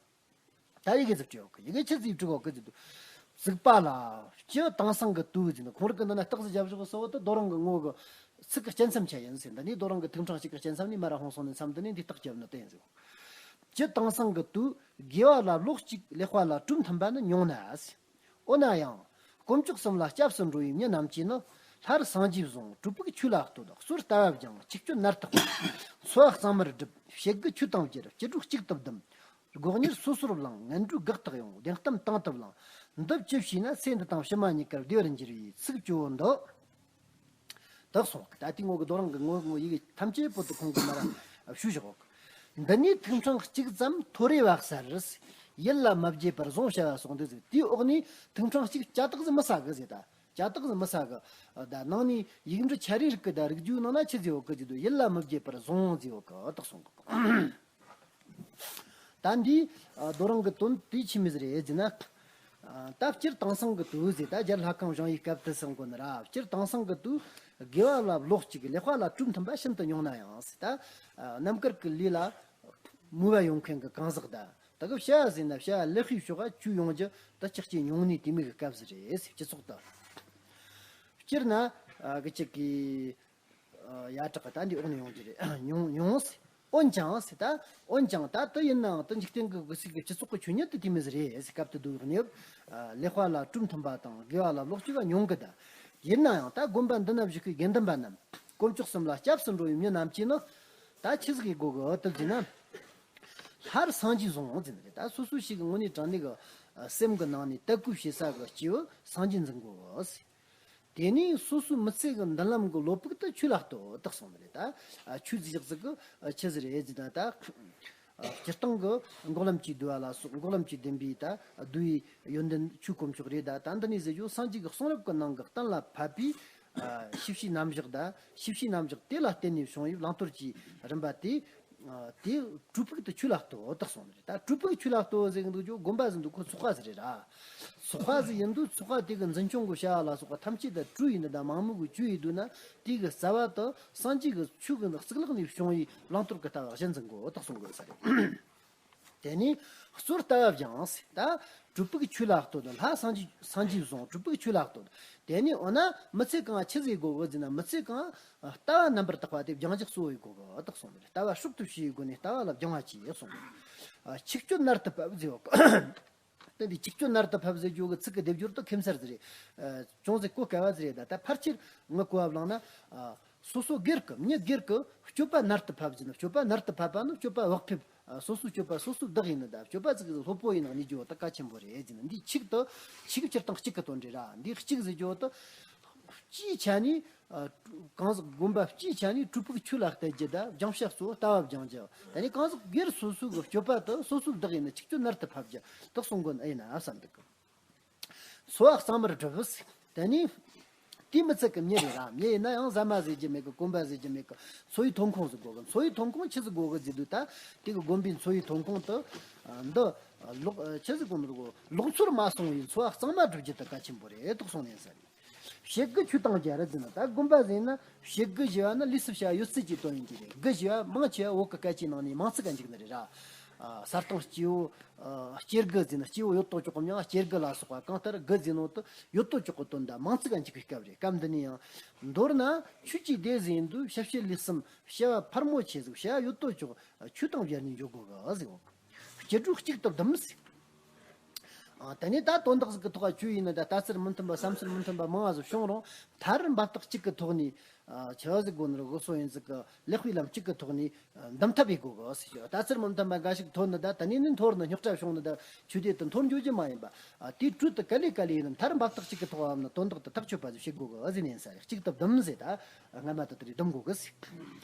ད་ཡི་གེ་ཟིག་བྲིས་ཡོད་གི། ཡི་གེ་ཆི་ཟིག་བྲིས་ཡོད་གི་ཟེར་དུས། བཙུགས་པ་ལ་སྤྱི་དེང་སང་གི་དུས་ཟེར་ན་ཁོང་རང་གི་འདི་ན་རྟགས་ཟིག་བརྒྱབ་བཞག་གི་སོ་བོ་དེ་རྡོ་རིང་གི་ངོས་གི་ཚིག་གི་སྐྱེད་མཚམས་ཆ་ཡིན་ཟེར། འདི་ནི་རྡོ་རིང་གི་ཐིག་ཕྲེང་གཅིག་གི་སྐྱེད་མཚམས་ནས་མར་ར་ཧོང་སོང་ནས་མཚམས་འདི་ནས་འདི་རྟགས་བརྒྱབ་ནི་བསྟན་ཟེར། སྤྱི་དེང་སང་གི་དུས་དགེ་བ་ལ་ལོག་ཅིག་ལེགས་པ་ལ་གྲོས་མཐུན་པ་ནི་ཉུང་ན་ཟེར། འོ་ན་ཡང་། དཀོན་མཆོག་གསུམ་ལ་སྐྱབས་སུ་འགྲོ་བའི་མྱི་རྣམས་ཀྱིས་ནི། སླར་སངས་རྒྱས་བཟུང་སྒྲུབ་ཕུག་ཆོས་ལ་བསྟོད། གསོལ་ལྟ་བ་བགྱང་ཆིག་སྤྱོད་ནར་དག་པ། འཚོ་བ་གཙང་མར་སྒྲུབ་བྱེད་དགུ་ཆོས་དང་སྦྱར་སྤྱི་སྒྲོག་གཅིག་ཏུ་བསྡམ། སྒོ་གཉེར་སོ་སོར་བླང་ངན་འགྲོའི་དགག་དག་ཡོང་། བདེན་གཏམ་དང་དུ་བླང་། འདི་བཅུ་བྱས་ན་ཚེ་འདི་དང་ཕྱི་མ་གཉིས་ཀར་བདེ་བར་འགྱུར་བའི་ཚིག་བཅུ་བོ་འདི། དག་སོང་གི། ད་དེ་ངོ་གི་རྡོ་རིང་གི་ངོ་ངོ་ཡི་གེ་ཐམས་ཅད་པོ་དུ་ཁོང་གི་མ་ར་ཞུ་བཞག་གི། འདི་ནས་ཐིག་ཕྲེང་གཅིག་ཙམ་ཐོ་རེ་བ་གསར། ཡིད་ལ་མི་བརྗེད་པར་བཟུང་བྱ་བ་སོགས་འདི་ཟིག། དེའི་འོག་ནས་ཐིག་ཕྲེང་གཅིག་ཅ་དག་ཟིག་མི་ཟ་གི་ཟེར། ད་ཅ་དག་ཟིག་མི་ཟ་གི། ད་ནང་ནས་ཡིག་འབྲུ་ཆ་རེ་རིགས་གི་ད་རིག་རྒྱུའི་ནང་ན་ཆི་ཟིག་ཡོད་གི་ཟེར་དུས་ཡིད་ལ་མི་བརྗེད་པར་བཟུང་ཟིག་ཡོད་གི། དག་སོང་གི། ད་འདིའི་རྡོ་རིང་གི་དོན་དེ་ཆི་མོ་ཟིག་རེད་ཟེར་ན། ད་སྤྱིར་དེང་སང་གི་དུས་ཟེར། ད་རྒྱལ་ལྷ་ཁང་བཞེངས་ཡུལ་སྐབས་དུ་སང་གོ་ནི་ར། སྤྱིར་དེང་སང་གི་དུས་དགེ་བ་ལ་ལོག་ཅིག་ལེགས་པ་ལ་གྲུབ་མཐུན་པ་ཤིན་ཏུ་ཉུང་ན་ཡང་ཟེར། ད་རྣམ་དཀར་གྱི་ལུས་ལ་མོས་པ་ཡོང་མཁན་གྱི་གང་ཟག་ད། ད་གི་བྱ་བ་ཟེར་ན་བྱ་བ་ལེགས་པའི་ཕྱོགས་ལ་བཅོས་ཡོང་རྒྱུ་ད་ཅིག་ཅིག་ཉུང་ནས་དེ་མོ་གི་སྐབས་སུ་རེད་ཟེར། སྤྱི་ཚོགས་ད་སྤྱིར་ན་གི་ཅིག་གི་ཡ་དྲག་གི་ད་འདི་འོག་ནས་ཡོང་རྒྱུ་རེད། ཉུང་ཉུང་ཟེར། འོན་ཀྱང་ཟེར། ད་འོན་ཀྱང་ད་དེ་ཡིན་ནའང་དེ་འཇིག་རྟེན་གྱི་སྒོ་ཟིག་གི་སྤྱི་ཚོགས་ཀྱི་ཆོས་ཉིད་དེ་དེ་མོ་ཟིག་རེད་ཟེར། སྐབས་དེ་དུས་གནས་བབ་ལེགས་པ་ལ་གྲུབ་མཐུན་པ་དང་དགེ་བ་ལ་ལོག་སྤྱོད་པ་ཉུང་གི་ད། ཡིན་ནའང་ད་དགོན་པ་འདི་ན་བཞུགས་ཀྱི་དགེ་འདུན་པ་རྣམས། དཀོན་མཆོག་གསུམ་ལ་སྐྱབས་སུ་འགྲོ་བའི་མི་རྣམས་ཀྱིས་ནི་ད་ཆི་ཟིག་ཡེད་དགོ་གི་དེ་ཟེར་ན། སླར་སངས་རྒྱས་བཟུང་ཟེར་ནི་རེད། ད་སོ་སོ་ཞིག་གི་དངོས་གནས་དྲང་གནས་གི་སེམས་གི་ནང་ནས་དད་གུས་བྱེད་ས་གི་སྐྱེ་བོ་སངས་རྒྱས་འཛིན་དགོ་གི་ཟེར། དེ་ནས་སོ་སོའི་མི་ཚེ་གི་མདུན་ལམ་གི་བློ་ཕུགས་དེ་ཆོས་ལ་གཏོད་དགོ་གསུངས་ནི་རེད། ད་ཆོས་ཟེར་ཡག་ཟིག་གི་ཆི་ཟིག་རེད་ཟེར་ན། ད་སྤྱིར་བཏང་གི་འགོག་ལམ་གྱི་བསྡུ་བ་ལ་སོགས། འགོག་ལམ་གྱི་བདེན་པའི་ད་བསྡུ་བའི་ཡོན་ཏན་ཆོས་དཀོན་མཆོག་རེད། ད་ད་འདི་ནས་ཟེར་རྒྱུ་སངས་རྒྱས་ཀྱི་གསུང་རབ་ཀྱི་ནང་གི་གཏན་ལ་ཕབ་པའི་ཤེས་བྱའི་རྣམ་གཞག་ད། ཤེས་བྱའི་རྣམ་གཞག་དེ་ལ་བརྟེན་ནས་བྱུང་བའི་བླང་དོར་གྱི་རིམ་པ་དེ། དེ་གྲུབ་ཕུགས་དེ་ཆོས་ལ་གཏོད་དགོ་གསུངས་ནི་རེད། ད་གྲུབ་ཕུགས་ཆོས་ལ་གཏོད་ཟེར་གི་འདུག་རྒྱུ་དགོན་པ་ཟེར་འདུག་ཁོ་ཚོགས་པ་ཟིག་རེད་ར། ཚོགས་པ་ཟིག་ཡིན་དུས་ཚོགས་པ་དེ་གི་འཛིན་སྐྱོང་གི་བྱ་བ་ལ་སོགས་པ་ཐམས་ཅད་ད་གྲོས་ཡིན་ད། མང་མོས་གི་གྲོས་ཡིན་དུས་ན། དེ་གི་རྩ་བ་དེ་སངས་རྒྱས་ཀྱི་ཆོས་ཀྱི་གཙུག་ལག་ནས་བྱུང་བའི་བླང་དོར་གྱི་ལྟ་བ་གཞི་འཛིན་དགོ་དག་གསུང་དགོས་ས་རེད། དེ་ནས་གཙོར་ལྟ་བ་སྦྱངས་ཟེར། ད་གྲུབ་ཕུགས་ཆོས་ལ་གཏོད། ལྷ་སངས་རྒྱས་སངས་རྒྱས་བཟུང་། གྲུབ་ཕུགས་ཆོས་ལ་གཏོད། དེ་ནས་འོ་ན་མི་ཚེ་གང་ཆི་ཟིག་དགོ་གི་ཟེར་ན། མི་ཚེ་གང་ལྟ་བ་རྣམ་པར་དག་པ་དེ་སྦྱང་རྒྱག་གཙོ་བོ་ཡེད་དགོ་གི་དག་གསུངས་ནས། ལྟ་བ་ཕྱོགས་བསྡུས་བྱེད་ཡི་སྒོ་ནས་ལྟ་བ་ལ་སྦྱང་བ་གྱིས་གསུངས། ཆིག་སྤྱོད་ནར་དུ་ཕབ་ཟེར་བ། དེ་འདི་ཆིག་སྤྱོད་ནར་དུ་ཕབ་ཟེར་རྒྱུ་གི་ཚིག་གི་སྡེབ་སྦྱོར་དེ་ཁེམ་སར་ཟིག་རེད། ཅུང་ཟད་གོ་དཀའ་བ་ཟིག་རེད། ད་ད་ཕལ་ཆེར་ངི་གོ་བ་བླངས་ན། སོ་སོ་སྒེར་གི་མྱི་སྒེར་གི་སྤྱོད་པ་ནར་དུ་ཕབ་ཟེར་ན། སྤྱོད་པ་ནར་དུ་ཕབ་པ་ནི་སྤྱོད་པ་བག་ཕེབས། སོ་སོའི་སྤྱོད་པ་སོ་སོས་བདག་ཡིན་ནི་ད། སྤྱོད་པ་ཚིག་གི་སློབ་པོ་ཡིན་ནི་ཉིད་རྒྱུ་བ་ད་གལ་ཆེན་པོ་རེད་ཟེར་ན། འདི་ཆིག་ཏུ་ཆིག་སྤྱིར་བཏང་གཅིག་གི་དོན་རེད་ར། འདི་གཅིག་ཟེར་རྒྱུ་དེ་སྤྱིའི་ཆ་ནས། གང་ཟག་དགོན་པ་སྤྱིའི་ཆ་ནས་གྲུབ་ཕུགས་ཆོས་ལ་གཏད་རྒྱུ་ད། སྦྱང་བྱ་གཙོ་བོ་ལྟ་བ་སྦྱང་རྒྱུ། དེ་ནས་གང་ཟག་སྒེར་སོ་སོའི་གི་སྤྱོད་པ་དེ་སོ་སོས་བདག་ཡིན་ནི་ཆིག་སྤྱོད་ནར་དུ་ཕབ་རྒྱུ་དག་གསུང་དགོས་ནི་ཨེ་ཡིན་ན་བསམ་འདུག་འཚོ་བ་གཙང་མར་སྒྲུབས། དེ་ནས་དེ་མི་ཚད་ཀྱི་མྱི་རེད་ར། མྱི་ཡིན་ན་ཡང་ཟ་མ་ཟ་རྒྱུ་མེད་གི། གོན་པ་ཟ་རྒྱུ་མེད་གི། འཚོ་བའི་ཐོན་ཁུངས་ཟིག་དགོས་གི། འཚོ་བའི་ཐོན་ཁུངས་ཆི་ཟིག་དགོས་གི་ཟེར་དུས་ད། དེ་གི་དགོན་པའི་འཚོ་བའི་ཐོན་ཁུངས་དེ་འདི་ལོག་ཆི་ཟིག་གོ་ནོ་གོ། ལོག་འཚོར་མ་སོང་བའི་འཚོ་བ་གཙང་མ་སྒྲུབ་རྒྱུ་དེ་གལ་ཆེན་པོ་རེད་དག་གསུངས་ནས་ཟེར། བྱེད་དགུ་ཆོས་དང་སྦྱར་ཟེར་ན། ད་དགོན་པ་ཟེར་ན་བྱེད་དགུ་ཞེས་པ་ནི་ལུས་སུ་བྱ་བ་ཡོད་ཚད་ཀྱི་དོན་ཡིན་གྱི་རེད། དགུ་ཞེས་པ་མང་ཆེ་བ་བོད་ཀྱི་སྐད་ཆའི་ནང་ནས་མང་ཚིག་ག་འཇུག་ནི་རེད་ར། ས་སྟེང་སྐྱེ་བོ། སྐྱེ་དགུ་ཟེར་ན་སྐྱེ་བོ་ཡོད་དོ་ཅོག་གི་མྱིང་། སྐྱེ་དགུ་ལ་སོགས་པ། གང་ལྟར་དགུ་ཟེར་ནོ་དེ་ཡོད་དོ་ཅོག་གི་དོན་དང་མང་ཚིག་ག་འཇུག་གི་སྐབས་རེད། སྐབས་འདི་ནས་ཡང་མདོར་ན་ཆོས་ཀྱི་སྡེ་ཟེར་དུས་བྱ་བྱེད་ལས་གསུམ། བྱ་བ་ཕལ་མོ་ཆེ་ཟིག་བྱ་བ་ཡོད་དོ་ཅོག་ཆོས་དང་སྦྱར་ནས་འཇོག་དགོས་གི་ཟེར་གོ། སྐྱེ་འགྲོ་གཅིག་ཏུ་བསྡུམས་ཟེར། ཨ། དེ་ནས་ད་དོན་དག་ཟིག་གི་ཐོག་ཆོས་ཡིན་ན་ད་ལྟ་ཚུལ་མི་མཐུན་པ་བསམ་ཚུལ་མི་མཐུན་པ་མང་བ་ཟིག་བྱུང་རུང་། མཐར་འབབ་སྟེགས་གཅིག་གི་ཐོག་ནས། ཨ། ཆི་ཟིག་གོ་ནོ་གོ་སོ་ཡིན་ཟིག་གི། ལེགས་པའི་ལམ་གཅིག་གི་ཐོག་ནས་འདུམ་ཐབས་ཡེད་དགོས་གི་ཟེར། ལྟ་ཚུལ་མི་མཐུན་པ་འགའ་ཞིག་ཐོན་ནི་ད། དེ་ནས་ནི་འཐོར་ནི་རྙོག་དྲ་བྱུང་ནི་ད། ཆོས་སྡེ་དེ་འཐོར་འགྱོ་རྒྱུ་མ་ཡིན་པ། ཨ། དེའི་ཁྲོད་དུ་ག་ལེ་ག་ལེ་ཡིན་ན་མཐར་འབབ་སྟེགས་གཅིག་གི་ཐོག་བབས་ན་དོན་དག་དེ་ཐག་ཆོད་པ་ཟིག་བྱེད་དགོས་གི་ཟེར་ནས་ཡིན་ས་རེད། གཅིག་ཏུ་བསྡུམས་ཟེར། ད་སྔ་མ་དེ་ལྟར་བསྡུམ་དགོས་གི་ཟེར།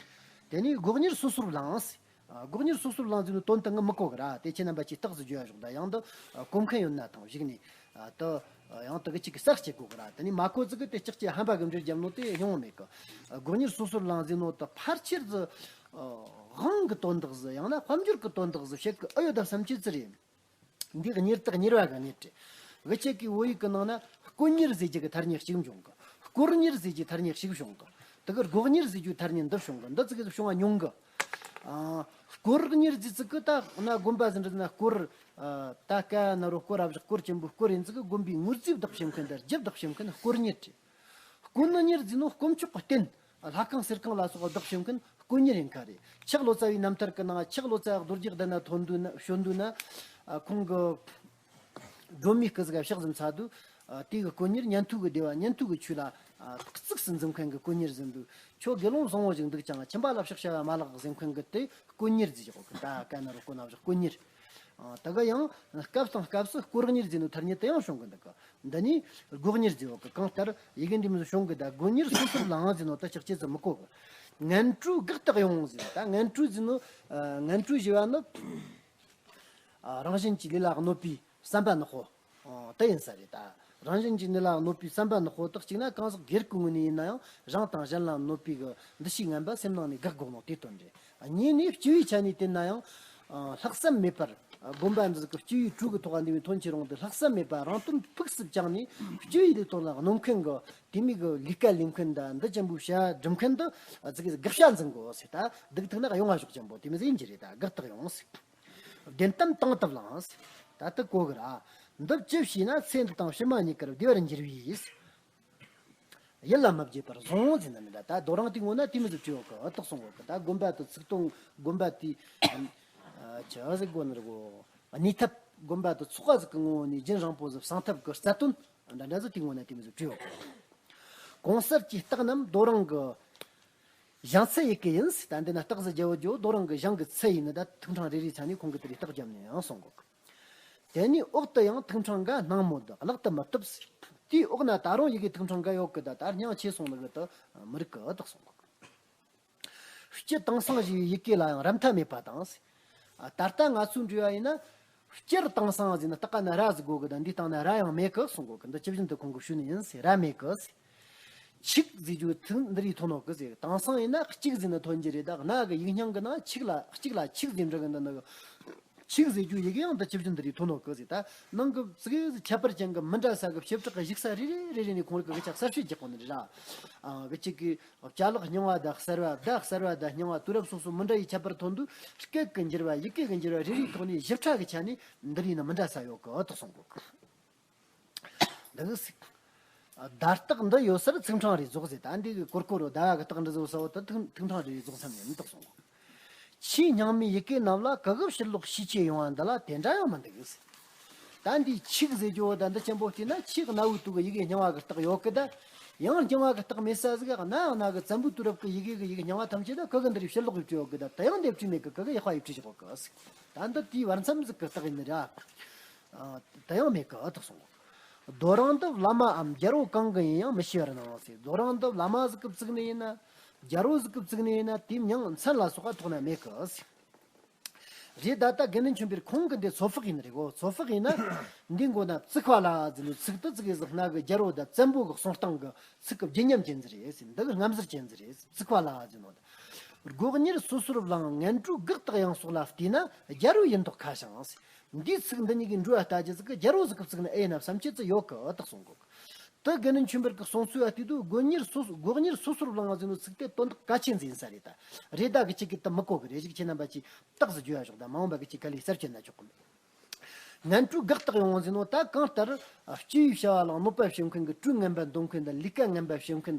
དེ་ནས་སྒོ་གཉེར་སོ་སོར་བླངས་ཟེར། ཨ། སྒོ་གཉེར་སོ་སོར་བླངས་ཟེར་ནི་དོན་དེ་ངས་མི་གོ་གི་ར། དེ་ཁྱེད་རྣམ་པ་ཅིག་རྟགས་སུ་བརྗོད་ཡ་ཞོག་ད་ཡང་འདི་གོ་མཁན་ཡོད་ན་ཐང་གཞུག་ནས། ཨ། དེ་ཡང་དེ་གི་གཅིག་གི་གསར་སྐྱེ་དགོས་གི་ར། དེ་ནས་མ་གོ་ཙི་གི་དེ་ལྕགས་ཀྱི་ཧམ་པ་གི་འབྲེལ་རྒྱབ་ནོ་དེ་ཡོང་བ་མེད་གི། ཨ། སྒོ་གཉེར་སོ་སོར་བླངས་ཟེར་ནོ་དེ་ཕལ་ཆེར་ཟིག་ཨ། དབང་གི་དོན་དག་ཟིག་ཡང་ན་དཔལ་འབྱོར་གི་དོན་དག་ཟིག་བྱེད་གི་ཨེ་ཡོད་ད་བསམ་རྒྱུ་ཙི་རེད། འདི་གཉེར་དག་གཉེར་བ་གི་གཉེར་ཏེ། འུ་ཅག་གི་བོད་ཡིག་གི་ནང་ན་དཀོན་གཉེར་ཟེར་རྒྱུ་གི་ཐ་སྙད་གཅིག་འབྱུང་གི། དཀོར་གཉེར་ཟེར་རྒྱུ་ཐ་སྙད་གཅིག་བྱུང་གི། དེ་གི་སྒོ་གཉེར་ཟེར་རྒྱུ་ཐ་སྙད་འདི་བྱུང་གི། འདི་ཙི་གི་བྱུང་བ་ཉུང་གི། ཨ། དཀོར་གཉེར་ཟེར་ཙི་གི་ད་ན་དགོན་པ་ཟིག་འདྲ་ན་དཀོར། ཨ། ད་ཀ་ན་རོ་དཀོར་ར་བཞག་དཀོར་ཆེན་པོའི་དཀོར་ཡིན་ཙི་གི། དགོན་པའི་དངུལ་རྩིས་བདག་བྱེད་མཁན་དང་རྒྱུ་བདག་བྱེད་མཁན་དཀོར་གཉེར་ཏེ། དཀོན་གཉེར་ཟེར་ནོ་དཀོན་མཆོག་གི་རྟེན། ལྷ་ཁང་གསེར་ཁང་ལ་སོགས་པ་བདག་བྱེད་མཁན་དཀོན་གཉེར་ཡིན་ཁ་རེད། ཆག་ལོ་ཙཱ་བའི་རྣམ་ཐར་གི་ནང་ཆག་ལོ་ཙཱ་རྡོ་རྗེ་གདན་ན་ཐོན་དུས་ན། བྱོན་དུས་ན། ཨ། ཁོང་གི་སྒྲོན་མེ་སྐུ་ཟིག་ག་ཕྱག་ཟིག་འཚལ་དུས། ཨ། དེ་གི་དཀོན་གཉེར་ཉན་ཐོས་ཀྱི་སྡེ་བ་ཉན་ཐོས་ཀྱི་ཆོས་ལ། ཨ། གཙིགས་སུ་འཛིན་མཁན་གྱི་དཀོན་གཉེར་ཟེར་དུས། ཁྱོད་དགེ་སློང་བཟང་བོ་ཞིག་འདུག་ཀྱང་ཁྱིམ་པ་ལ་ཕྱག་བྱ་བ་མ་ལགས་ཟེར་མཁན་གྱི་དེ་དཀོན་གཉེར་ཟེར་གོ་གི། ད་ཀ་ན་རོ་དཀོན་ན་བཞག་དཀོན་གཉེར། ཨ། ད་ག་ཡང་སྐབས་དང་སྐབས་སུ་དཀོར་གཉེར་ཟེར་ནོ་ཐ་སྙད་དེ་ཡང་བྱུང་གི་འདུག་གི། འདི་ནི་སྒོ་གཉེར་ཟེར་བ་གི། གང་ལྟར་ཡི་གེ་འདི་མི་བྱུང་གི། ད་སྒོ་གཉེར་སོ་སོར་བླངས་ཟེར་ནོ་ད་ཆག་ཅེས་ཙི་མི་གོ་གི། ངན་སྤྲོད་དགག་སྟེ་ཡོང་ཟེར། ད་ངན་སྤྲོད་ཟེར་ནོ། ཨ། ངན་སྤྲོད་ཞེས་པ་ནི། ཨ། རང་གཞན་གྱི་ལུས་ལ་གནོད་པའི་བསམ་པ་ནག་པོ། ཨ། དེ་ཡིན་ས་རེད། ད་རང་གཞན་གྱི་ལུས་ལ་གནོད་པའི་བསམ་པ་ནག་པོ་དག་གཅིག་ན་གང་ཟག་སྒེར་གྱི་ངོས་ནས་ཡིན་ན་ཡང་རང་དང་གཞན་ལ་གནོད་པའི་གི་འདུ་ཤེས་ངན་པ་སེམས་ནང་ནས་དགག་དགོས་ནོ་དེ་དོན་རེད། ཨ། གཉིས་ནས་སྤྱི་བའི་ཆ་ནས་བལྟས་ན་ཡང་། ཨ། ལྷག་བསམ་མེད་པར། དགོན་པ་འདི་གི་སྤྱི་བའི་གྲོས་ཀྱི་ཐོག་ནས་ཐོན་ཆེ་རུང་དུ་ལྷག་བསམ་མེད་པ་རང་དོན་ཕུགས་སུ་བཅངས་ནས་སྤྱི་བའི་ལས་དོན་ལ་གནོད་མཁན་གྱི་དེ་མོ་གི་ལས་ཀ་ལས་མཁན་དང་འདི་ཅན་པོའི་བྱ་བ་སྒྲུབ་མཁན་དུ་ཙི་གི་དགག་བྱ་འཛིན་དགོས་ཟེར། ད་སྡུག་ཐུག་ན་གཡོ་བ་ཞོག་ཅན་པོ་དེ་མོ་ཟིག་ཡིན་གྱི་རེད། ད་དགག་རྟགས་ཡོང་ཟེར། བདེན་གཏམ་དང་དུ་བླངས་ཟེར། ད་དུ་གོ་གི་ར། འདི་ཅི་བྱས་ན་ཚེ་འདི་དང་ཕྱི་མ་གཉིས་ཀར་བདེ་བར་འགྱུར་བས་ཟེར། ཡིད་ལ་མི་བྱེད་པར་བཟུང་ཟེར་ན་མི་འདྲ། ད་རྡོ་རིང་དེའི་ངོ་ན་དེ་མོ་ཟིག་བྲིས་ཡོད་གི། ཨ་ཏག་སོང་གོ་གི། ད་དགོན་པ་དེ་ཚིག་སྟོང་དགོན་པ་དེ་ཨ་ཆི་ཟིག་དགོན་ནི་རེད་གོ། གནས་ཐབས་དགོན་པ་དེ་ཚོགས་པ་ཟིག་གི་ངོ་བོ་ནས་རྒྱུན་རིང་པོ་ཟིག་གསང་ཐབས་ཀྱི་རྩ་དོན་འདྲ་འདྲ་ཟིག་དེའི་ངོ་ན་དེ་མོ་ཟིག་བྲིས་ཡོད་གི། གོང་གསལ་གྱི་རྟགས་རྣམས་རྡོ་རིང་གི་ཞེང་ཚད་ཡི་གེ་ཡིན་ཟེར། ད་འདི་ན་རྟགས་ཟིག་བརྒྱབ་བོ་བརྒྱབ་རྡོ་རིང་གི་ཞེང་གི་ཚད་ཡིན་ནི། ད་ཐིག་ཕྲེང་རེ་རེའི་ཆ་ནས་ཁོང་གིས་དེ་རིགས་རྟགས་བརྒྱབ་ནས་ཡང་གསུང་གོ་གི། དེ་ནས་འོག་ཏུ་ཡང་ཐིག་ཕྲེང་འགའ་སྣང་མོད་བརླག་ཏུ་མི་བཏུབ་ཟེར། དེའི་འོག་ན་ད་རུང་ཡི་གེ་ཐིག་ཕྲེང་འགའ་ཡོད་གི། ད་ད་སྙིང་ཆེ་སོང་ནི་གི་དུ་མི་རིགས་གི་ཨ་ཏག་སོང་གི། སྤྱི་དེང་སང་ཞེས་པའི་ཡི་གེ་ལ་ཡང་རབ་མཐའ་མེད་པ་དང་ཟེར། ད་ལྟ་ང་ཚོའི་འབྲེལ་བ་ཡིན་ན། སྤྱིར་དེང་སང་ཟེར་ན་སྟག་ཀ་ན་ར་ཟིག་དགོས་གི། ད་འདི་སྟེང་ན་ར་ཡང་མེད་གི་གསུང་གོ་གི། འདི་ཇི་བཞིན་དུ་ཁོང་གིས་ཞུས་ནི་ཡིན་ཟེར། ར་མེད་གི་ཟེར། ཆིག་ཟེར་རྒྱུ་ཐུག་འདི་རིགས་ཐོན་ནོ་གི་ཟེར། དེང་སང་ཡིན་ན་གཅིག་ཟེར་ནི་ཐོན་གྱི་རེད། ད་གནའ་གི་ཡིག་རྙིང་གི་ནང་ཆིག་ལ་གཅིག་ལ་ཆིག་ཟེར་འབྲི་གི། འདི་ནི་ཆིག་ཟེར་རྒྱུ་ཡི་གེ་ཡང་འདི་ཇི་བཞིན་འདི་རིགས་ཐོན་ནོ་གི་ཟེར། ད་ནང་གི་ཙི་གེ་ཁྱད་པར་ཅན་གི་མི་འདྲ་ས་གི་བྱེ་བྲག་གི་ཞིག་ས་རེ་རེ་རེ་རེ་ནས་ཁོང་རིགས་གི་གི་ཆ་གསར་ཤོས་རྒྱག་གོ་ནི་རེད་ར། ཨ་གི་གཅིག་གི་བྱ་ལོག་རྙིང་བ་དང་གསར་བ། བརྡ་གསར་བ་དང་རྙིང་བ། དུས་རབས་སོ་སོ་མི་འདྲ་བའི་ཁྱད་པར་ཐོན་དུས་སྐད་ཀྱི་འགྱུར་བ། ཡི་གེ་གི་འགྱུར་བ་རེ་རེའི་ཐོག་ནས་ཞིབ་ཕྲ་གི་ཆ་ནས་འདི་རིགས་ནི་མི་འདྲ་ས་ཡོད་གི་ཨ་ཏག་སོང་གོ། འདི་གི་ཟིག་བརྡ་རྟགས་འདི་ཡོད་སར་ཚིག་ཕྲེང་རེ་རྫོགས་ཟེར། ད་འདི་གི་གོར་གོར་རོ་ཟླ་བ་གི་རྟགས་འདི་བཟོ་ས་བོ་ད་ཐིག་ཐིག་ཕྲེང་རེ་རྫོགས་མཚམས་ཡིན་ཨ་ཏག་སོང་གོ། ཆེས་རྙིང་མའི་ཡི་གེ་རྣམས་ལ་གི་གུ་ཕྱིར་ལོག་ཤས་ཆེ་ཡོང་བ་འདི་ལ་དེ་འདྲ་ཡང་མི་འདུག་ཟེར། ད་འདི་ཆིག་ཟེར་རྒྱུ་བོ་ད་འདི་ཆེན་པོ་བལྟས་ན་ཆེས་གནའ་བོའི་དུས་ཀྱི་ཡི་གེ་རྙིང་བ་གི་རྟགས་ཡོད་གི། ད་ཡང་རྙིང་བ་གི་རྟགས་མེད་ས་ཟིག་གནའ་གནའ་གི་བཙན་པོའི་དུས་རབས་ཀྱི་ཡི་གེ་གི་ཡི་གེ་རྙིང་བ་ཐམས་ཅད་ད་གི་གུ་འདི་རིགས་ཕྱིར་ལོག་ཡིས་བྲིས་ཡོད་གི། ད་ད་ཡང་འདི་བྲིས་མེད་གི། གི་གུ་ཡག་པ་ཡིས་བྲིས་བཞག་གི་ཟེར། ད་འདི་དེའི་བར་མཚམས་ཟིག་གི་རྟགས་ཡིན་ནི་ར། ཨ་ད་ཡང་མེད་གི་ཨ་ཏག་སོང་གོ། རྡོ་རིང་འདི་བླ་མའམ་རྒྱལ་པོ་གང་གི་ཡིན་ཡང་མི་ཤེས་པར་སྣང་ཟེར། རྡོ་རིང་འདི་བླ་མ་ཟིག་གིས་བཙུགས་ནི་ཡིན་ན། རྒྱལ་པོ་ཟིག་གིས་བཙུགས་ནི་ཡིན་ན་དེའི་མྱིང་མཚན་ལ་སོགས་པ་ཐོགས་ན་མེད་གི་ཟེར། རེད། ད་ལྟ་དགེ་འདུན་ཆོས་འཕེལ་ཁོང་གི་འདི་ཚོད་དཔག་ཡིན་ནི་རེད་གོ། ཚོད་དཔག་ཡིན་ན། འདི་མགོ་ན་བཙུགས་པ་ལ་ཟེར་ནི་ཚིག་དེ་ཙི་གེ་ཟིག་གནའ་གི་རྒྱལ་པོ་དང་བཙན་པོ་གི་གསུང་སྟངས་གི་ཚིག་གི་བརྗིད་ཉམས་ཅན་ཟིག་རེད་ཟེར། འདི་གི་རྔམ་ཟེར་ཅན་ཟིག་རེད་ཟེར། བཙུགས་པ་ལ་ཟེར་ནོ། སྒོ་གཉེར་སོ་སོར་བླངས་ངན་སྤྲོད་དགག་རྟགས་ཡང་སོགས་ལ་བལྟས་ན་རྒྱལ་པོ་ཡིན་མདོག་ཁ་བྱང་ཟེར། འདིའི་ཚིག་འདི་གཉིས་ཀྱི་འགྲོས་ལ་ལྟ་རྒྱུ་ཟིག་གི་རྒྱལ་པོ་ཟིག་གིས་བཙུགས་ནི་ཨེ་ཡིན་ན་བསམ་རྒྱུ་ཙི་ཡོད་གི་ཨ་ཏག་སོང་གོ། དེ་དགེ་འདུན་ཆོས་འཕེལ་གྱི་གསུང་ཚུལ་ལ་བལྟས་དུས་སྒོ་གཉེར་སོ་སོ་སྒོ་གཉེར་སོ་སོར་བླངས་ཟེར་ནོ་ཚིག་དེ་དོན་དག་གལ་ཆེན་ཟིག་ཡིན་ས་རེད། ད་རེད། ད་གི་གཅིག་གིས་དེ་མི་གོ་གི་རེད། ཅིག་ཁྱེད་རྣམ་པ་ཅིག་རྟགས་ཟིག་བརྗོད་ཡ་ཞོག་ད་མ་འོངས་པ་གི་ཅིག་ག་ལས་གསར་བཅད་ན་ཆོག་གི་མེད། ངན་སྤྲོད་དགག་རྟགས་ཡོང་ཟེར་ནོ། ད་གང་ལྟར་སྤྱི་བའི་བྱ་བ་ལ་གནོད་པ་བྱེད་མཁན་གྱི་སྤྲོད་ངན་པ་འདོན་མཁན་དང་ལས་ཀ་ངན་པ་བྱེད་མཁན་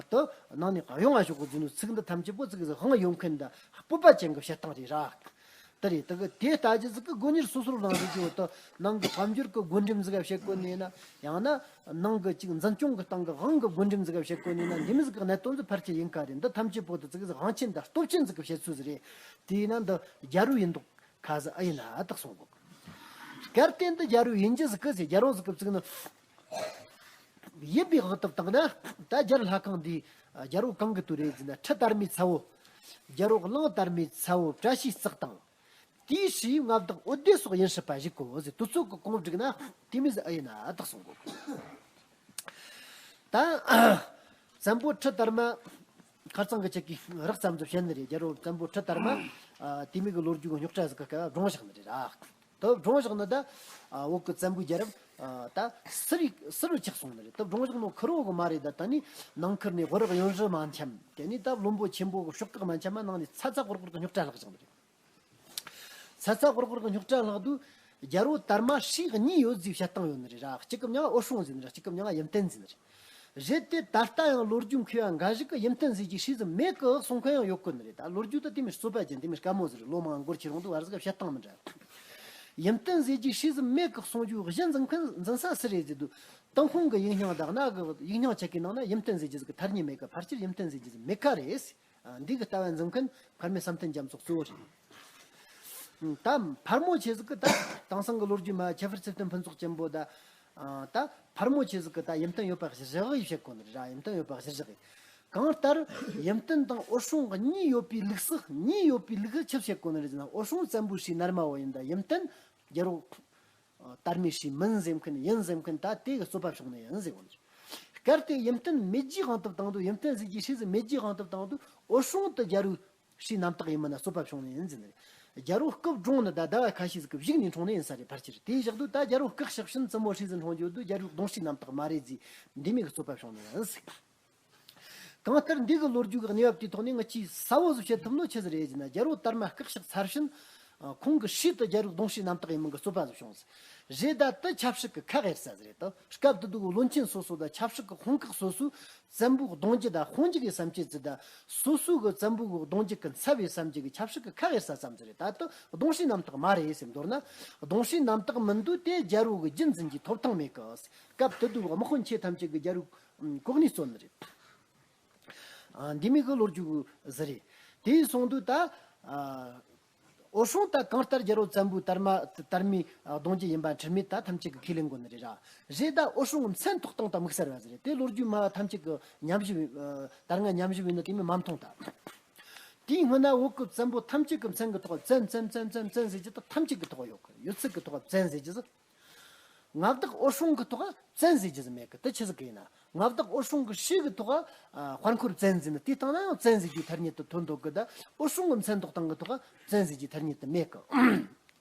དུ་ནང་ནས་གཡོང་བ་ཞོག་གི་ཟེར་ནོ་ཚིག་འདི་ཐམས་ཅད་པོ་ཙི་གེ་ཟིག་དབང་ཡོད་མཁན་དང་སྤོབས་པ་ཅན་གྱི་བཤད་སྟངས་རེད་ར། དེ་རེད། དེ་གི་དེ་ལྟ་རྒྱུ་ཟིག་གི་སྒོ་གཉེར་སོ་སོར་བླངས་ཟེར་རྒྱུ་བོ་དེ་ནང་གི་དཔལ་འབྱོར་གི་བགོ་འགྲེམས་ཟིག་བྱེད་དགོས་ནས་ན། ཡང་ན་ནང་གི་ཅིག་འཛིན་སྐྱོང་གི་སྟེང་གི་དབང་གི་བགོ་འགྲེམས་ཟིག་བྱེད་དགོས་ནས་ན། འདི་མི་ཟིག་གི་གནད་དོན་ཟིག་ཕལ་ཆེར་ཡིན་ཁ་རེད། འདི་ཐམས་ཅད་པོ་དེ་ཙི་གེ་ཟིག་དབང་ཆེན་དང་སྟོབས་ཆེན་ཟིག་གི་བཤད་ཚུལ་ཟིག་རེད། དེས་ན་འདི་རྒྱལ་པོ་ཡིན་མདོག་ཁ་ཟིག་ཨེ་ཡིན་ན་ཨ་ཏག་སོང་གོ། གལ་ཏེ་འདི་རྒྱལ་པོ་ཡིན་རྒྱུ་ཟིག་གི་ཟེར། རྒྱལ་པོ་ཟིག་གིས་བཙུགས་ནི། ཡིན་པའི་དབང་དུ་བཏང་ན་ད་རྒྱལ་ལྷ་ཁང་འདི་རྒྱལ་པོ་གང་གི་དུས་རེད་ཟེར་ན། ཁྲི་དར་མའི་ཚ་བོ། རྒྱལ་པོ་གླང་དར་མའི་ཚ་བོ་བཀྲ་ཤིས་རྩེ་དང་། དེའི་སྲས་མངའ་བདག་འོད་སྡེ་སོགས་ཡིན་སྲིད་པ་ཞིག་གོ་ཟེར། དུས་ཚོད་ཀྱི་གོང་བསྒྲིགས་ན་དེ་མོ་ཟིག་ཨེ་ཡིན་ན་ཨ་ཏག་སོང་གོ། ད་བཙན་པོ་ཁྲི་དར་མ་ཁ་རྩང་གི་ཅིག་གིས་རགས་ཙམ་ཟིག་བཤད་ནི་རེད། རྒྱལ་པོ་བཙན་པོ་ཁྲི་དར་མ་དེ་མོ་གི་ལོ་རྒྱུས་ཀྱི་རྙོག་དྲ་ཟིག་གི་སྐབས་བགྲངས་བཞག་ནི་རེད་ར། ད་བགྲངས་བཞག་ནི་ད་བོད་ཀྱི་བཙན་པོའི་རྒྱལ་རབས་ད་ཟུར་ཟུར་ཆག་སོང་ནི་རེད། ད་བགྲངས་བཞག་ནོ་ཁེར་རོ་གི་མ་རེད། ད་ད་ནི་ནང་ཁུལ་ནས་དབུ་རག་གཡོན་རུ་མ་འཁྱམས། དེ་ནས་ད་བློན་པོ་ཆེན་པོ་གི་ཤོག་ཁག་མ་འཁྱམས་པ་ནང་ནས་ཚ་ཚ་ཧོར་ཧོར་གི་རྙོག་དྲ་ལྷག་བཞག་ནི་རེད། ཚ་ཚ་ཧོར་ཧོར་གི་རྙོག་དྲ་ལྷག་དུས་རྒྱལ་པོ་དར་མ་སྲས་གཉིས་ཡོད་ཟེར་བཤད་སྟངས་ཡོད་ནི་རེད་ར། གཅིག་གི་མྱིང་ང་འོད་སྲུང་ཟེར་ནི་རེད། གཅིག་གི་མྱིང་ང་ཡུམ་བརྟན་ཟེར་ནི་རེད། རེད་དེ་ད་ལྟ་ཡང་ལོ་རྒྱུས་མཁས་པ་འགའ་ཞིག་གིས་ཡུམ་བརྟན་ཟེར་རྒྱུའི་སྲས་ཟིག་མེད་གི་གསུང་མཁན་ཡང་ཡོད་གི་ནི་རེད། ད་ལོ་རྒྱུས་དེ་དེ་མོ་རྩོད་པ་ཅན་དེ་མོ་དཀའ་མོ་ཟིག་རེད། ལོ་མང་འགོར་ཁྱེར་ཡོང་དུས་བར་ཟིག་ག་བཤད་སྟངས་མི་འདྲ། ཡུམ་བརྟན་ཟེར་རྒྱུའི་སྲས་ཟིག་མེད་གི་གསུང་རྒྱུའི་གཞི་འཛིན་མཁན་འཛིན་ས་སུ་རེད་ཟེར་དུས། ཏུན་ཧོང་གི་ཡིག་རྙིང་དང་གནའ་གི་ཡིག་རྙིང་ཆ་གི་ནང་ན་ཡུམ་བརྟན་ཟེར་རྒྱུ་ཟིག་གི་ཐ་སྙད་མེད་གི། ཕལ་ཆེར་ཡུམ་བརྟན་ཟེར་རྒྱུ་ཟིག་མེད་ཁ་རེད། ཨ། འདི་གི་ལྟ་བ་འཛིན་མཁན་མཁར་རྨེའུ་བསམ་གཏན་རྒྱ་མཚོ་གཙོ་བོ་རེད། ཨ། ད་ཕལ་མོ་ཆེ་ཟིག་གི་ད་དེང་སང་གི་ལོ་རྒྱུས་མ་ཁྱད་པར་ཚུལ་སྟོན་ཕུན་ཚོགས་ཅན་པོ་ད། ཨ། ད་ཕལ་མོ་ཆེ་ཟིག་གི་ད་ཡུམ་བརྟན་ཡོད་པ་གཞིར་བཞག་གི་བཤད་གོ་ནི་རེད་ར། ཡུམ་བརྟན་ཡོད་པ་གཞིར་བཞག་གི། གང་ལྟར་ཡུམ་བརྟན་དང་འོད་སྲུང་གཉིས་ཡོད་པའི་ལུགས་སུ། གཉིས་ཡོད་པའི་ལུགས་སུ་ཆི་བཤད་གོ་ནི་རེད་ཟེར་ན། འོད་སྲུང་བཙན་པོའི་སྲས་ནར་མ་བོ་ཡིན། ད་ཡུམ་བརྟན་རྒྱལ་པོ་དར་མའི་སྲས་མིན་ཟེར་མཁན་ཡིན་ཟེར་མཁན་ད་དེ་གི་རྩོད་པ་བྱུང་ནི་ཡིན་ཟེར་གོ་ནི་རེད། གལ་ཏེ་ཡུམ་བརྟན་མེད་རྒྱུའི་དབང་དུ་བཏང་དུས། ཡུམ་བརྟན་ཟེར་རྒྱུའི་སྲས་ཟིག་མེད་རྒྱུའི་དབང་དུ་བཏང་དུས། འོད་སྲུང་དེ་རྒྱལ་པོའི་ ཧྲཱིའི་རྣམ་དག་ཡིན་མིན་ན་རྩོད་པ་བྱུང་ནི་ཡིན་ཟེར་ནི་རེད། རྒྱལ་པོ་སྐུ་བཀྲོངས་ནི་ད་ཟླ་བ་ཁ་ཤས་ཟིག་གི་བཞུགས་ནས་འཁྲུངས་ནི་ཡིན་ས་རེད། ཕལ་ཆེར་དེའི་ཞག་དུས་ད་རྒྱལ་པོ་སྐུ་གཤེགས་ཕྱིན་བཙུན་མོ་ཧྲཱི་ཟིག་འཁྲུངས་རྒྱུ་དུས་རྒྱལ་པོའི་གདུང་ཧྲཱིའི་རྣམ་དག་མ་རེད་ཟེར། འདི་མོ་གི་རྩོད་པ་བྱུང་ནི་ཡིན་ཟེར། གང་ལྟར་འདི་གི་ལོ་རྒྱུས་ཀྱི་གནས་བབ་དེའི་ཐོག་ནས་ང་ཆེས་གསལ་བོ་ཟིག་བཤད་ཐུབ་ནོ་ཆི་ཟིག་རེད་ཟེར་ན། རྒྱལ་པོ་དར་མ་སྐུ་གཤེགས་ཚར་ཕྱིན། ཨ། ཁོང་གི་ཧྲཱིའི་དུ་རྒྱལ་པོའི་གདུང་ཧྲཱིའི་རྣམ་དག་ཡིན་མིན་གྱི་རྩོད་པ་ཟིག་བྱུང་ཟེར། རེད། ད་དེ་ཆབ་སྲིད་ཀྱི་ཁ་གཡར་ས་ཟིག་རེད་དོ། སྐབས་དེ་དུས་བློན་ཆེན་སོ་སོ་དང་ཆབ་སྲིད་ཀྱི་དཔུང་ཁག་སོ་སོས་བཙན་པོའི་གདུང་རྒྱུད་དང་དཔུང་འཇུག་གི་བསམ་སྤྱོད་ཅིག་དང་། སོ་སོའི་གི་བཙན་པོའི་གི་གདུང་རྒྱུད་ཀྱི་འཚབ་པའི་བསམ་སྤྱོད་ཀྱི་ཆབ་སྲིད་ཀྱི་ཁ་གཡར་ས་ཙམ་ཟིག་རེད། ད་དེ་གདུང་ཧྲཱིའི་རྣམ་དག་མ་རེད་ཟེར། མདོར་ན་གདུང་ཧྲཱིའི་རྣམ་དག་མིན་དུས་དེ་རྒྱལ་པོ་གི་རྒྱུད་འཛིན་གྱི་ཐོབ་ཐང་མེད་གི། སྐབས་དེ་དུས་དམག་དཔོན་ཆེ་ཐམས་ཅད་ཀྱིས་རྒྱལ་པོའི་གོ་གནས་བཙོན་ནི་རེད། ཨ། འདི་མོ་གི་ལོ་རྒྱུས་ཟིག་རེད། དེ་སོང་དུས་ད། ཨ། འོད་སྲུང་ད་གང་ལྟར་རྒྱལ་པོ་བཙན་པོའི་དར་མ་དར་མའི་གདུང་རྒྱུད་ཡིན་པ་འཁྲུལ་མེད་ད་ཐམས་ཅད་ཀྱིས་ཁས་ལེན་དགོས་ནི་རེད་ར། རེད། ད་འོད་སྲུང་གི་མཚན་ཐོགས་སྟངས་ད་དམིགས་བསལ་བ་ཟིག་རེད། དེ་ལོ་རྒྱུས་སྨྲ་བ་ཐམས་ཅད་ཀྱིས་ཉམས་ཞིབ། ཨ། ད་སྔ་ཉམས་ཞིབ་ཡིན་ན་དེ་མོ་མ་མཐོང་ད། དེའི་སྔོན་ན་བོད་ཀྱི་བཙན་པོ་ཐམས་ཅད་ཀྱི་མཚན་གྱི་ཐོག་བཙན་བཙན་བཙན་བཙན་བཙན་ཟེར་རྒྱུ་ད་ཐམས་ཅད་ཀྱི་ཐོག་ཡོད་གི། ཡོད་ཚད་ཀྱི་ཐོག་བཙན་ཟེར་རྒྱུ་ཟིག་མངའ་བདག་འོད་སྲུང་གི་ཐོག་བཙན་ཟེར་རྒྱུ་ཟིག་མེད་གི། དེ་ཆི་ཟིག་གི་ཡིན་ན། མངའ་བདག་འོད་སྲུང་གི་ཧྲཱིའི་གི་ཐོག་ཨ། དཔལ་འཁོར་བཙན་ཟེར་ནི་དེ་བཏང་ན་ཡང་བཙན་ཟེར་རྒྱུའི་ཐ་སྙད་དུ་ཐོན་འདུག་གི། ད་འོད་སྲུང་གི་མཚན་ཐོགས་སྟངས་གི་ཐོག་བཙན་ཟེར་རྒྱུའི་ཐ་སྙད་དུ་མེད་གི།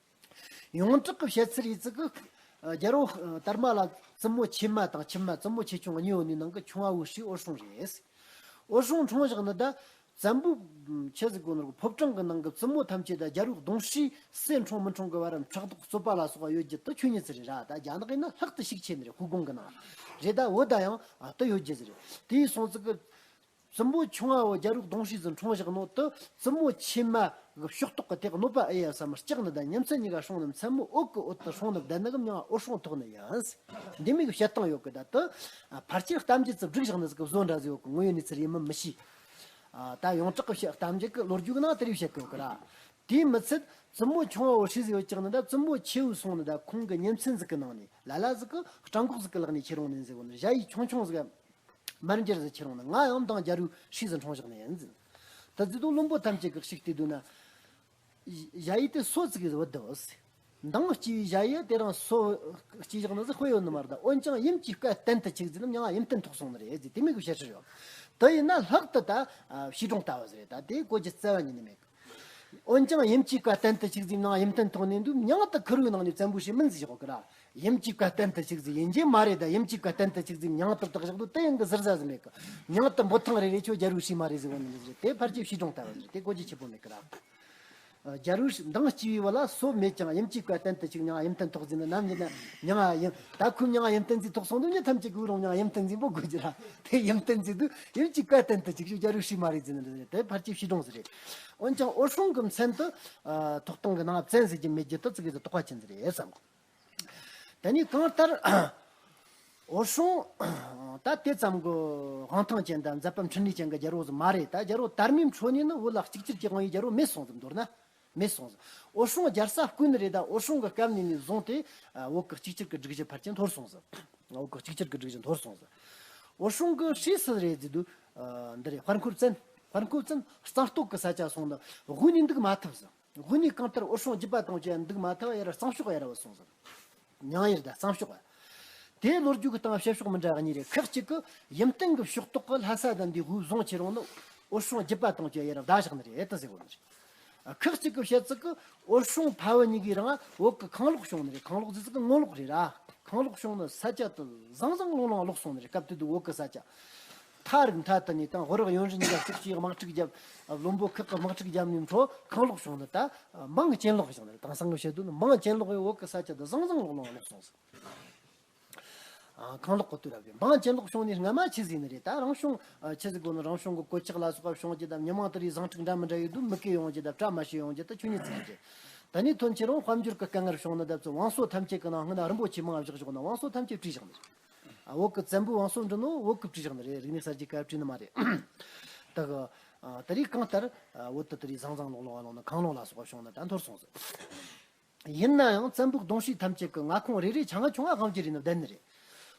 ཡོངས་གྲགས་ཀྱི་བཤད་ཚུལ་ཡིན་ཙི་གི། ཨ། རྒྱལ་པོ་དར་མ་ལ་བཙུན་མོ་ཆེན་མ་དང་ཁྱིམ་མ། བཙུན་མོ་ཆེ་ཆུང་གཉིས་ཡོད་ནི་ནང་གི་ཆུང་བ་བོའི་ཧྲཱི་འོད་སྲུང་རེད། འོད་སྲུང་འཁྲུངས་བཞག་ནི་ད། བཙན་པོ་ཆི་ཟིག་གོ་ནོར་གི་ཕོ་བྲང་གི་ནང་གི་བཙུན་མོ་ཐམས་ཅད་ད་རྒྱལ་པོའི་གདུང་ཧྲཱིའི་སྲས་འཁྲུངས་མི་འཁྲུངས་གི་བར་ཕྲག་དོག་རྩོད་པ་ལ་སོགས་པ་ཡོད་རྒྱུ་དེ་ཆོས་ཉིད་ཟིག་རེད་ར། ད་རྒྱ་ནག་ཡིན་ན་ལྷག་ཏུ་ཤུགས་ཆེ་ནི་རེད། ཧུའུ་ཀུང་གི་ནང་རེད། ད་བོད་ད་ཡང་ཨ་དེ་ཡོད་རྒྱུ་ཟིག་རེད། དེ་ཡིན་སོང་ཙི་གི། བཙུན་མོ་ཆུང་བ་བོ་རྒྱལ་པོའི་གདུང་ཧྲཱིའི་ཟིག་འཁྲུངས་བཞག་ནོ་དེ་བཙུན་མོ་ཆེན་མ་གི་ཕྱོགས་གཏོགས་གི་དེ་གནོད་པ་ཨེ་ཡ་བསམ་སྐྲག་ནི་ད་ཉིན་མཚན་གཉིས་ཀ་སྲུང་ནི། མཚན་མོ་འོད་གི་འོད་དུ་སྲུང་ནི་བསྡད་ནི་གི་མྱིང་ང་འོད་སྲུང་ཐོགས་ནི་ཡིན། འདི་མོ་གི་བཤད་སྟངས་ཡོད་གི། ད་དེ་ཕལ་ཆེར་གཏམ་རྒྱུད་ཙི་བསྒྲིགས་བཞག་ནི་ཟིག་གི་བཟོ་འདྲ་ཟིག་ཡོད་གི། དངོས་ཡོད་གནས་ཚུལ་ཡིན་མིན་མི་ཤེས། ཨ། ད་ཡོངས་གྲགས་ཀྱི་བཤད་གཏམ་རྒྱུད་ཀྱི་ལོ་རྒྱུས་ཀྱི་ནང་དེ་རིགས་བཤད་གི་ཡོད་གི་ར། དེས་མི་ཚད་བཙུན་མོ་ཆུང་བ་བོ་ཧྲཱིའི་ཟིག་ཡོད་ཀྱག་ནི་ད་བཙུན་མོ་ཆེ་བོ་སོང་ནི་ད་ཁོང་གི་ཉིན་མཚན་ཟིག་གི་ནང་ནས་ལ་ལ་ཟིག་གི་སྤྲང་ཁོག་ཟིག་གི་ལག་ནས་ཁྱེར་ཡོང་ནི་ཟིག་གོ་ནི། ཞ་ཡི་ཆུང་ཆུང་ཟིག་མར་འགྱུར་ཟིག་ཁྱེར་ཡོང་ནི། ང་ཡང་མདང་རྒྱལ་པོའི་ཧྲཱིའི་ཟིག་འཁྲུངས་བཞག་ནི་ཡིན་ཟེར། ད་ཟེར་དུས་བློན་པོ་ཐམས་ཅད་ཀྱིས་ཞིག་བལྟས་དུས་ན། ཞ་ཡི་དེ་སོ་ཙིག་གི་བུད་དོ། མདང་སྐྱེས་པའི་ཞ་ཡི་དེ་རིང་སོ་སྐྱེས་བཞག་ནི་ཟིག་དཔེ་ཡོད་ནི་མ་རེད། ད་འོན་ཀྱང་ཡུམ་གྱིས་བཀའ་བསྟན་དུ་བཅུག་ཟེར་ནི་མྱིང་ང་ཡུམ་བརྟན་ཐོགས་སོང་ནི་རེད་ཟེར། དེ་མོ་གི་བཤད་སྲོལ་ཡོད། དེ་ཡིན་ན་ལྷག་ཏུ་ད་ཨ་བྱིས་སྒྲུང་ལྟ་བུ་ཟིག་རེད། ད་དེ་གོ་རྒྱུ་རྩ་བ་ཉིད་ནས་མེད་གི། འོན་ཀྱང་ཡུམ་གྱིས་བཀའ་བསྟན་དུ་བཅུག་ཟེར་ནའང་ཡུམ་བརྟན་ཐོགས་ནས་འདུག། མྱིང་དེ་ཁུར་བོའི་ནང་ནས་བཙན་པོའི་ཧྲཱིའི་མིན་ཟེར་བཞག་གི་ར། ཡུམ་གྱིས་བཀའ་བསྟན་དུ་བཅུག་ཟེར། ཡིན་རྒྱུ་མ་རེད། ད་ཡུམ་གྱིས་བཀའ་བསྟན་དུ་བཅུག་ཟེར་མྱིང་དེ་བཏགས་བཞག་འདུག། དེ་ཡང་གི་ཟུར་ཟ་ཟིག་མེད་གི། མྱིང་དེ་འབོད་ཐེངས་རེ་རེ་ཁྱོད་རྒྱལ་པོའི་ཧྲཱིའི་མ་རེད་ཟེར་བ་ནི་མི་ཟེར། དེ་ཕལ་ཆེར་བྱིས་སྒྲུང་ལྟ་བུ་ཟིག་རེད། དེ་གོ་རྒྱུ་ཆེ་པོ་མེད་གི་ར། ཨ། རྒྱལ་པོའི་མདང་སྐྱེས་པའི་བུ་ལ་སོ་མེད་ཀྱང་ཡུམ་གྱིས་བཀའ་བསྟན་དུ་བཅུག། མྱིང་ཡུམ་བརྟན་ཐོགས་ཟེར་ནི་ནམ་ཡིན་ན་མྱིང་ང་ཡུམ། ད་ཁོའི་མྱིང་ང་ཡུམ་བརྟན་ཟེར་ཐོགས་སོང་དུས་མྱི་ཐམས་ཅད་ཀྱིས་རང་མྱིང་ཡུམ་བརྟན་ཟེར་འབོད་དགོས་རྒྱུ་ར། དེ་ཡུམ་བརྟན་ཟེར་དུས་ཡུམ་གྱིས་བཀའ་བསྟན་དུ་བཅུག་ཞུ། རྒྱལ་པོའི་ཧྲཱིའི་མ་རེད་ཟེར་ནི་འདི་རེད། དེ་ཕལ་ཆེར་བྱིས་སྒྲུང་ཟིག་རེད། འོན་ཀྱང་འོད་སྲུང་གི་མཚན་དེ་ཨ་ཐོགས་སྟངས་ཀྱི་ནང་བཙན་ཟེར་རྒྱུ་མེད་རྒྱུ་དེ་ཙི་གེ་ཟིག་དོགས་པ་ཅན་ཟིག་རེད་བསམ་གི། དེ་ནས་གང་ལྟར་འོད་སྲུང་ད་དེ་ཙམ་གྱི་དབང་ཐང་ཅན་དང་མཛད་པ་འཕྲིན་ལས་ཅན་གྱི་རྒྱལ་པོ་ཟིག་མ་རེད། ད་རྒྱལ་པོ་དར་མའི་འཕྲོ་ནས་ནི་བོད་ལ་གཅིག་གྱུར་གྱི་དབང་བའི་རྒྱལ་པོ་མེད་སོང་ཟིག། མདོར་ན་མེད་སོང་ཟིག། འོད་སྲུང་རྒྱལ་ས་བསྐོས་ནི་རེད། ད་འོད་སྲུང་གི་སྐབས་ནས་ནས་བཟུང་སྟེ་ཨ་བོད་ཀྱི་གཅིག་གྱུར་གྱི་སྒྲིག་གཞི་ཕལ་ཆེར་འཐོར་སོང་ཟིག། བོད་ཀྱི་གཅིག་གྱུར་གྱི་སྒྲིག་གཞི་འཐོར་སོང་ཟིག། འོད་སྲུང་གི་ཧྲཱིའི་སུ་རེད་ཟེར་དུས་ཨ་འདི་རེད། དཔལ་འཁོར་བཙན། དཔལ་འཁོར་བཙན་གཙང་སྟོད་ཀྱི་ས་ཆ་སོང་ནི་དབུས་ནས་འདུག་མ་ཐུབ་ཟིག། དབུས་ནས་གང་ལྟར་འོད་སྲུང་རྒྱུད་པ་དང་བཅས་འདུག་མ་ཐུབ། ཡར་གཙང་ཕྱོགས་ཡར་བུད་སོང་ཟིག། མྱིང་ཡར་ད་གཙང་ཕྱོགས། དེའི་ལོ་རྒྱུས་ཀྱི་སྟེང་བཤད་ཕྱོགས་མི་འདྲ་གཉིས་རེད། ཁག་ཅིག་གིས་ཡུམ་བརྟན་གྱི་ཕྱོགས་གཏོགས་ཀྱི་ལྷ་ས་དང་འདི་དབུས་བཟུང་ཁྱེར་ཡོང་ནི་འོད་སྲུང་རྒྱུད་པ་དང་བཅས་ཡར་བདའ་བཞག་ནི་རེད་དེ་ཟེར་གོ་ནི་རེད། ཁག་ཅིག་གིས་བཤད་ཚུལ་གྱིས་འོད་སྲུང་ཕ་བུ་གཉིས་ཀྱི་རིང་བོད་ཀྱི་ཁང་ལོག་བྱུང་ནི་རེད། ཁང་ལོག་ཟེར་ཚུལ་གྱིས་ངོ་ལོག་རེད་ར། ཁང་ལོག་བྱུང་ནི་ས་ཆ་དེ་བཟང་བཟང་ལོང་ལོང་ལོག་སོང་ནི་རེད། སྐབས་དེ་དུས་བོད་ཀྱི་ས་ཆ། མཐའ་རིག་མཐའ་དུ་ནས་དང་ཧོར་གཡོན་རིན་གྱི་ཕྱོགས་ཀྱི་དམག་འཁྲུག་བརྒྱབ། བློན་པོ་ཁག་གི་དམག་འཁྲུག་བརྒྱབ་ནས་འཕྲོ་ཁང་ལོག་བྱུང་ནི་ད་འབངས་གྱེན་ལོག་བྱུང་ནི་རེད། དེང་སང་གི་བཤད་དུས་ནི་འབངས་གྱེན་ལོག་ཡོད། བོད་ཀྱི་ས་ཆ་དེ་བཟང་བཟང་ལོང་ལོང་ལོག་སོང་ཟིག། ཨ། ཁང་ལོག་གི་དུས་རབས་ཀྱི་འབངས་གྱེན་ལོག་བྱུང་ནས་སྔ་མ་ཆི་ཟིག་ནི་རེད། ད་རང་བྱུང་ཨ་ཆི་ཟིག་གོ་ནི་རང་བྱུང་གི་གོད་ཆག་ལ་སོགས་པ་བྱུང་རྒྱུ་དང་མི་མང་དེ་རིགས་བཟང་ཕྲུག་འདྲ་མི་འདྲ་ཡོད་དུས་མི་གོ་ཡོང་རྒྱུ་དང་བཀྲ་མ་ཤིས་ཡོང་རྒྱུ་དང་ཆོས་ཉིད་ཙམ་རེད། ད་ནི་ཐོན་ཁྱེར་རང་དཔལ་འབྱོར་གྱི་དཀའ་ངལ་བྱུང་ནི་ད་ཚོ་བང་སོ་ཐམས་ཅད་ཀྱི་ནང་སྔོན་ན་རིན་པོ་ཆེ་མང་བཞག་བཞག་ན་བང་སོ་ཐམས་ཅད་བྲིས་བཞག་ནི་རེད། ཨ། བོད་ཀྱི་བཙན་པོའི་བང་སོ་འདྲི་ནོ་བོད་ཀྱིས་བྲིས་བཞག་ནི་རེད། རིག་གནས་གསར་བརྗེ་སྐབས་བྲིས་ནི་མ་རེད། ད་གི་ཨ་དེ་རིགས་གང་ལྟར་ཨ་བོད་དུ་དེ་རིགས་བཟང་བཟང་ལོང་ལོང་བ་ལོང་ནི་ཁང་ལོག་ལ་སོགས་པ་བྱུང་ནི་ད་འཐོར་སོང་ཟིག། ཡིན་ན་ཡང་བཙན་པོའི་གདུང་ཧྲཱི་ཐམས་ཅད་ཀྱི་མངའ་ཁོངས་རེ་རེ་ཆུང་ང་ཆུང་ང་དབང་བསྒྱུར་ཡས་ནི་བསྡད་ནི་རེད།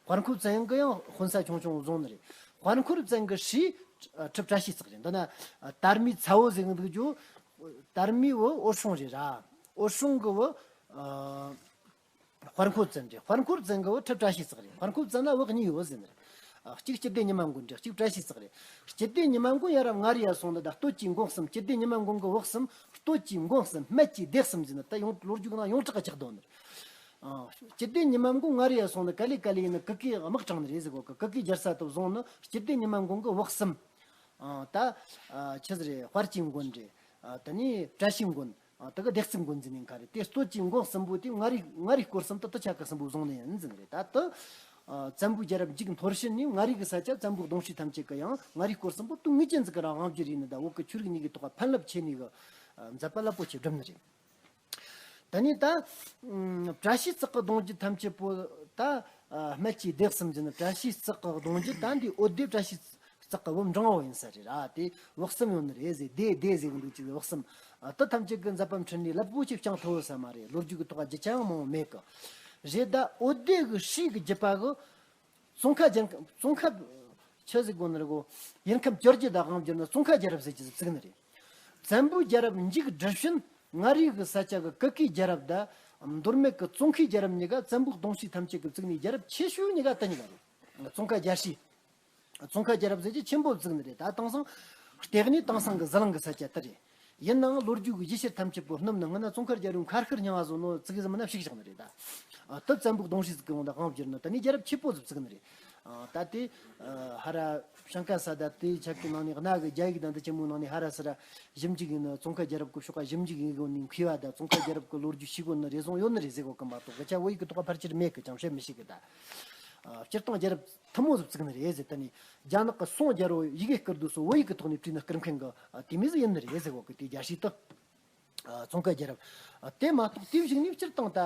དཔལ་འཁོར་བཙན་གྱིས་ཡང་དཔོན་ས་ཆུང་ཆུང་བཟུང་ནི་རེད། དཔལ་འཁོར་བཙན་གྱི་ཧྲཱི་ཁྲི་བཀྲ་ཤིས་ཙིག་རེད། འདི་ན་ཨ་དར་མའི་ཚ་བོ་ཟེར་གི་འདུག་རྒྱུ། དར་མའི་བུ་འོད་སྲུང་རེད་ར། འོད་སྲུང་གི་བུ་ཨ་དཔལ་འཁོར་བཙན་རེད། དཔལ་འཁོར་བཙན་གི་བུ་ཁྲི་བཀྲ་ཤིས་ཙིག་རེད། དཔལ་འཁོར་བཙན་ལ་བུ་གཉིས་ཡོད་ཟེར་ནི་རེད། ཨ། གཅིག་སྤྱི་སྡེ་ཉི་མ་མགོན་རེད། གཅིག་བཀྲ་ཤིས་རྩེགས་རེད། སྤྱི་སྡེ་ཉི་མ་མགོན་ཡ་རབས་མངའ་རིས་ཡ་སོང་ནི་ད་སྟོད་ཀྱི་མགོན་གསུམ། སྤྱི་སྡེ་ཉི་མ་མགོན་གི་བུ་གསུམ། སྟོད་ཀྱི་མགོན་གསུམ། སྨད་ཀྱི་སྡེ་གསུམ་ཟེར་ནི་ད་ཡོངས་ལོ་རྒྱུས་ཀྱི་ནང་ཡོངས་གྲགས་ཀྱི་ཆགས་དོན་ནི་རེད། ཨ། སྤྱི་སྡེ་ཉི་མ་མགོན་མངའ་རིས་ཡ་སོང་ནི་ག་ལེ་ག་ལེ་ཡིན་ནི་གུ་གེ་དམག་དྲངས་ནི་རེད་ཟེར་གོ་གི། གུ་གེ་རྒྱལ་ས་དུ་བཟུང་ནི་སྤྱི་སྡེ་ཉི་མ་མགོན་གི་བུ་གསུམ། ཨ། ད། ཨ། ཆི་ཟིག་རེད། དཔལ་གྱི་མགོན་རེད། ཨ། ད་ནི་བཀྲ་ཤིས་མགོན། ཨ། དེ་གི་སྡེ་གཙུག་མགོན་ཟེར་ནི་ག་རེད། དེ་སྟོད་ཀྱི་མགོན་གསུམ་པོ་དེ་མངའ་རིས་མངའ་རིས་སྐོར་གསུམ་དུ་དུ་ཆ་གི་གསུམ་པོ་བཟུང་ནི་ཡིན་ཟེར་ནི་རེད། ད་དུ། ཨ། བཙན་པོའི་རྒྱལ་རབས་མཇུག་འཐོར་ཕྱིན་ནས་མངའ་རིས་ཀྱི་ས་ཆ་བཙན་པོའི་གདུང་ཤིག་ཐམས་ཅད་ཀྱི་ཡང་མངའ་རིས་སྐོར་གསུམ་པོ་དུ་ངེས་ཅན་ཟིག་གི་རང་དབང་བསྒྱུར་ཡིན་ནི་ད་བོད་ཀྱི་ཆོས་རིག་གཉིས་ཀྱི་ཐོག་ཕན་རླབས་ཆེ་ནི་གི། ཨ། མཛད་པ་རླབས་པོ་ཆེ་བསྒྲུབས་ནི་རེད། ད་ནི་ད། ཨམ། བཀྲ་ཤིས་རྩེགས་ཀྱི་གདུང་རྒྱུད་ཐམས་ཅད་པོ་ད། ཨ། སྨད་ཀྱི་སྡེ་གསུམ་གྱི་ནི་བཀྲ་ཤིས་རྩེགས་ཀྱི་གདུང་རྒྱུད་ད་འདི་འོད་སྡེ་བཀྲ་ཤིས་རྩེགས་ཀྱི་བུ་འབྲིང་བོ་ཡིན་ས་རེད་ར། དེ་བུ་གསུམ་ཡོད་ནི་རེད་ཟེར། སྡེ་སྡེ་ཟེར་གི་འདུག་ཅིག་བུ་གསུམ། ཨ། དེ་ཐམས་ཅད་ཀྱི་མཛད་པ་འཕྲིན་ལས་རླབས་པོ་ཆེ་བསྐྱངས་ཐུབ་ས་མ་རེད། ལོ་རྒྱུས་ཀྱི་ཐོག་རྒྱུ་ཆ་ཡང་མང་བོ་མེད་གི། རེད། ད་འོད་སྡེ་གི་སྲས་ཀྱི་བརྒྱུད་པ་གི། ཙོང་ཁ་རྒྱལ་ཁམས། ཙོང་ཁ་ཆི་ཟིག་གོ་ནི་རེད་གོ། ཡུལ་ཁམས་བཅོ་བརྒྱད་དང་དབང་བསྒྱུར་ན་ཙོང་ཁ་རྒྱལ་རབས་ཟེར་གྱི་བཙུགས་ནི་རེད། བཙན་པོའི་རྒྱལ་རབས་མཇུག་སྒྲིལ་ཕྱིན་མངའ་རིས་ཀྱི་ས་ཆ་གི་གུ་གེའི་རྒྱལ་རབས་ད་མདོ་སྨད་ཀྱི་ཙོང་ཁའི་རྒྱལ་རབས་གཉིས་ཀ། བཙན་པོའི་གདུང་ཤིག་ཐམས་ཅད་ཀྱིས་བཙུགས་ནི་རྒྱལ་རབས་ཆེ་ཤོས་གཉིས་ཀ་དེ་གཉིས་ཀ་རེད། ཙོང་ཁ་རྒྱལ་སྲས། ཙོང་ཁ་རྒྱལ་རབས་ཟེར་གྱི་ཆེན་པོ་བཙུགས་ནི་རེད། ད་དེང་སང་ལྟེ་གནས་དེང་སང་གི་ཟི་ལིང་གི་ས་ཆ་དེ་རེད། ཡིན་ནའང་ལོ་རྒྱུས་ཀྱི་གཞི་ཆེར་ཐམས་ཅད་པོ་སྣུམ་ནི་སྔོན་ན་ཙོང་ཁ་རྒྱལ་རབས་ཁ་ཤུར་རྙིང་བ་བཟོ་ནོ་ཙིག་ཟིག་མིན་ན་ཕྱུགས་བཞག་ནི་རེད་ད། ཨ། དེ་བཙན་པོའི་གདུང་སྲས་ཟིག་གི་དབང་དུ་དབང་བསྒྱུར་ནི་དེ་ནས་རྒྱལ་རབས་ཆེ་པོ་ཟིག་བཙུགས་ནི་རེད། ཨ། ད་དེ། ཨ། ཧ་ར་ཤང་ཀ་ས་ད་དེ་ཆ་གི་ནང་ནས་གནའ་གི་རྒྱ་ཡིག་དང་འདི་ཆེན་མོའི་ནང་ནས་ཧ་ར་སི་ར་ཞིབ་འཇུག་ཡིན་ནི། ཙོང་ཁ་རྒྱལ་རབས་ཀྱི་ཕྱོགས་ཀ་ཞིབ་འཇུག་ཡིན་གོ་ནི་མཁས་པ་ད་ཙོང་ཁ་རྒྱལ་རབས་ཀྱི་ལོ་རྒྱུས་ཤེས་གོ་ནི་རེ་ཟུང་ཡོད་ནི་རེད་ཟེར་གོ་གི་མ་གཏོགས་སྐད་ཆ་བོད་ཡིག་གི་ཐོག་ཕལ་ཆེར་མེད་གི། ཅང་བཤད་མི་ཤེས་གི་ད། ཨ། སྤྱིར་བཏང་རྒྱལ་རབས་ཐུ་མོ་ཟིག་བཙུགས་ནི་རེད་ཟེར། ད་ནི་རྒྱ་ནག་གི་སུང་རྒྱལ་པོ་ཡི་གེ་བསྐུར་དུས་སུ་བོད་ཡིག་གི་ཐོག་ནས་བྲིས་ནི་བསྐུར་མཁན་གི། ཨ། དེ་མོ་ཟིག་ཡིན་ནི་རེད་ཟེར་གོ་གི། དེ་རྒྱལ་སྲས་དེ། ཨ། ཙོང་ཁ་རྒྱལ་རབས། ཨ། དེ་མ་གཏོགས་དེའི་གཞུག་ནས་སྤྱིར་བཏང་ད་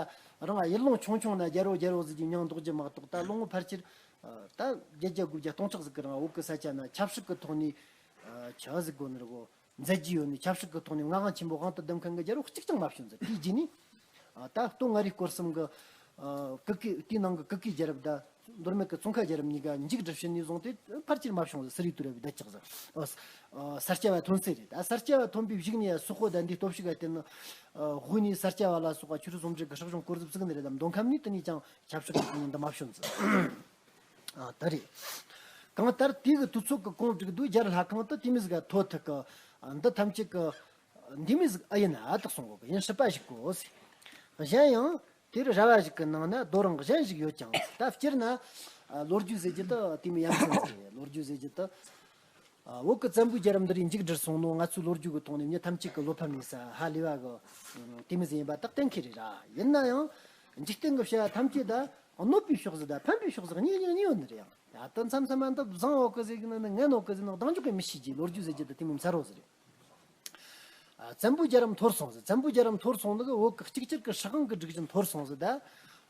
རང་ཡུལ་ལུང་ཆུང་ཆུང་ན་རྒྱལ་པོ་རྒྱལ་པོ་ཟེར་གྱི་མྱིང་འདོགས་རྒྱུ་མ་གཏོགས། ད་ལོ་ངོ་ཕལ་ཆེར། ཨ། ད་བརྒྱད་བརྒྱ་དགུ་བརྒྱ་སྟོང་ཕྲག་ཟིག་གི་རིང་བོད་ཀྱི་ས་ཆ་ན་ཆབ་སྲིད་ཀྱི་ཐོག་ནས། ཨ། ཆི་ཟིག་གོ་ནི་རེད་གོ། མཛད་རྗེས་ཡོད་ནི། ཆབ་སྲིད་ཀྱི་ཐོག་ནས་མངའ་དབང་ཆེན་པོ་དབང་དུ་བསྡུ་མཁན་གྱི་རྒྱལ་པོ་གཅིག་ཀྱང་མ་བྱུང་ཟེར། དེའི་རྗེས་ནས། ཨ། ད་སྟོད་མངའ་རིས་སྐོར་གསུམ་གྱི། ཨ། གུ་གེ། དེའི་ནང་གི་གུ་གེའི་རྒྱལ་རབས་དང་མདོ་སྨད་ཀྱི་ཙོང་ཁ་རྒྱལ་རབས་གཉིས་ཀ་མཇུག་སྒྲིལ་ཕྱིན་ནས་བཟུང་སྟེ་ཕལ་ཆེར་མ་བྱུང་ཟེར། སི་རི་ཏུ་ར་བའི་བརྡ་ཆགས་ཟེར། ཨ། ས་སྐྱ་པ་ཐོན་སྲིད་རེད། ད་ས་སྐྱ་པ་ཐོན་པའི་གཞུག་ནས་སོག་པོ་དང་འདིའི་སྟོབས་ཤུགས་ཀ་བརྟེན་ནས། ཨ། དབུས་ནས་ས་སྐྱ་པ་ལ་སོགས་པ་ཆོས་རིག་ཟུང་འབྲེལ་གྱི་སྲིད་གཞུང་བསྐོར་ཟིག་བཙུགས་ནི་རེད་དམ། མདོ་ཁམས་ནས་དེ་ནས་ཀྱང་ཆབ་སྲིད་ཀྱི་ཐོག་ནས་འདི་མ་བྱུང་ཟེར། ཨ། ད་རེད། གང་ལྟར་དེ་གི་དུས་ཚོད་ཀྱི་གོང་བསྒྲིགས་དུས་རྒྱལ་ལྷ་ཁང་དུ་དེ་མོ་ཟིག་ག་ཐོ་ཐུག་གི། ཨ། འདི་ཐམས་ཅད་ཀྱི་འདི་མོ་ཟིག་ཨེ་ཡིན་ཨ་དག་གསུང་གོ་གི་ཡིན། སྲིད་པ་ཞིག་གོ་ཟེར། གཞན་ཡང་དེར་ར་བ་ཞིག་གི་ནང་ན་རྡོ་རིང་གཞན་ཞིག་ཡོད་ཀྱང་། ད་སྤྱིར་ན། ཨ། ལོ་རྒྱུས་ཟེར་རྒྱུ་དེ་དེ་མོ་ཡ་མཚན་ཟིག་རེད། ལོ་རྒྱུས་ཟེར་རྒྱུ་དེ། ཨ། བོད་ཀྱི་བཙན་པོའི་རྒྱལ་རབས་འདི་རིགས་མཇུག་སྒྲིལ་སོང་ནོ་ང་ཚོའི་ལོ་རྒྱུས་ཀྱི་ཐོག་ནས་མྱི་ཐམས་ཅད་ཀྱི་བློ་ཕམ་ཡིན་ས་ཧ་ལས་པ་གི། ཨ། དེ་མོ་ཟིག་ཡིན་པ་དག་གཏན་འཁེལ་རེད་ར། ཡིན་ན་ཡང་འཇིག་རྟེན་གྱི་བྱ་བ་ཐམས་ཅད་ད་གནོད་པའི་ཕྱོགས་ཟིག་དང་ཕན་པའི་ཕྱོགས་ཟིག་གཉིས་གཉིས་གཉིས་ཡོད་ནི་རེད་ཡང་། ད་ལྟ་མཚམས་མཚམས་མ་འདི་བཟང་འོག་གི་ཟེར་གི་ན་ནི་ངན་འོག་གི་ཟེར་ན་གདེང་འཇོག་གི་མི་ཤེས་ཀྱི། ལོ་རྒྱུས་ཟེར་རྒྱུ་དེ་དེ་མོ་མཚར་བོ་ཟིག་རེད། ཨ། བཙན་པོའི་རྒྱལ་རབས་འཐོར་སོང་ཟེར། བཙན་པོའི་རྒྱལ་རབས་འཐོར་སོང་ནི་གི་བོད་ཀྱི་གཅིག་གྱུར་གྱི་སྲིད་དབང་གི་སྒྲིག་གཞི་འཐོར་སོང་ཟེར། ད་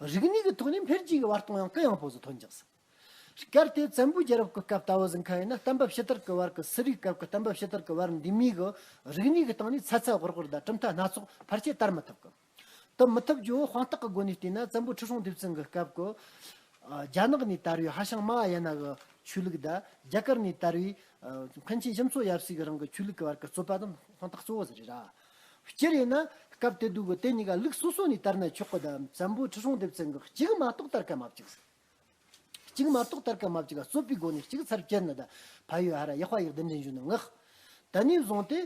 རིག་གནས་ཀྱི་ཐོག་ནས་འཕེལ་རྒྱས་ཀྱི་བར་སྟོང་ཡང་གུ་ཡངས་པོ་ཟིག་ཐོན་འཇགས་ཟེར། གལ་ཏེ་བཙན་པོའི་རྒྱལ་རབས་ཀྱི་སྐབས་ལྟ་བུ་ཟིག་ཁ་ཡིན་ན་བསྟན་པ་ཕྱི་དར་གྱི་བར་གྱི། སུ་རིའི་སྐབས་ཀྱི་བསྟན་པ་ཕྱི་དར་གྱི་བར་འདི་མོ་གི་རིག་གནས་ཀྱི་སྟེང་ནས་ཚ་ཚ་འུར་འུར་དང་གྲུབ་མཐའ་སྣ་ཚོགས་ཕལ་ཆེར་དར་མི་ཐུབ་གི། དེ་མི་ཐུབ་རྒྱུ་དཔང་རྟགས་ཀྱི་སྒོ་ནས་བལྟས་ན་བཙན་པོ་ཁྲི་སྲོང་ལྡེ་བཙན་གྱི་སྐབས་ཀྱི། ཨ། རྒྱ་ནག་ནས་དར་བའི་ཧྭ་ཤང་མ་ཧཱ་ཡ་ན་གི་ཆོས་ལུགས་དང་རྒྱ་གར་ནས་དར་བའི། ཨ། མཁན་ཆེན་ཞི་འཚོ་ཡབ་སྲས་ཀྱི་རིང་གི་ཆོས་ལུགས་ཀྱི་བར་གྱི་རྩོད་པ་དེ་དཔང་རྟགས་གཙོ་བོ་ཟིག་རེད་ར། སྤྱིར་ཡིན་ན་སྐབས་དེ་དུས་ཀྱི་དེ་གཉིས་ཀ་ལུགས་སོ་སོ་ནས་དར་ན་ཆོག་གི། ད་བཙན་པོ་ཁྲི་སྲོང་ལྡེ་བཙན་གྱི་གཅིག་མ་གཏོགས་དར་ཁ་མ་བཅུག་ཟེར། གཅིག་མ་གཏོགས་དར་ཁ་མ་བཅུག་ག་རྩོད་པའི་སྒོ་ནས་གཅིག་ཚར་བཅད་ནི་ད་ཕ་ཡུལ་ཧ་ར་ཡག་པ་ཡག་བདུན་འདྲེན་བྱུང་ནི་ངག། ད་ནས་བཟུང་སྟེ།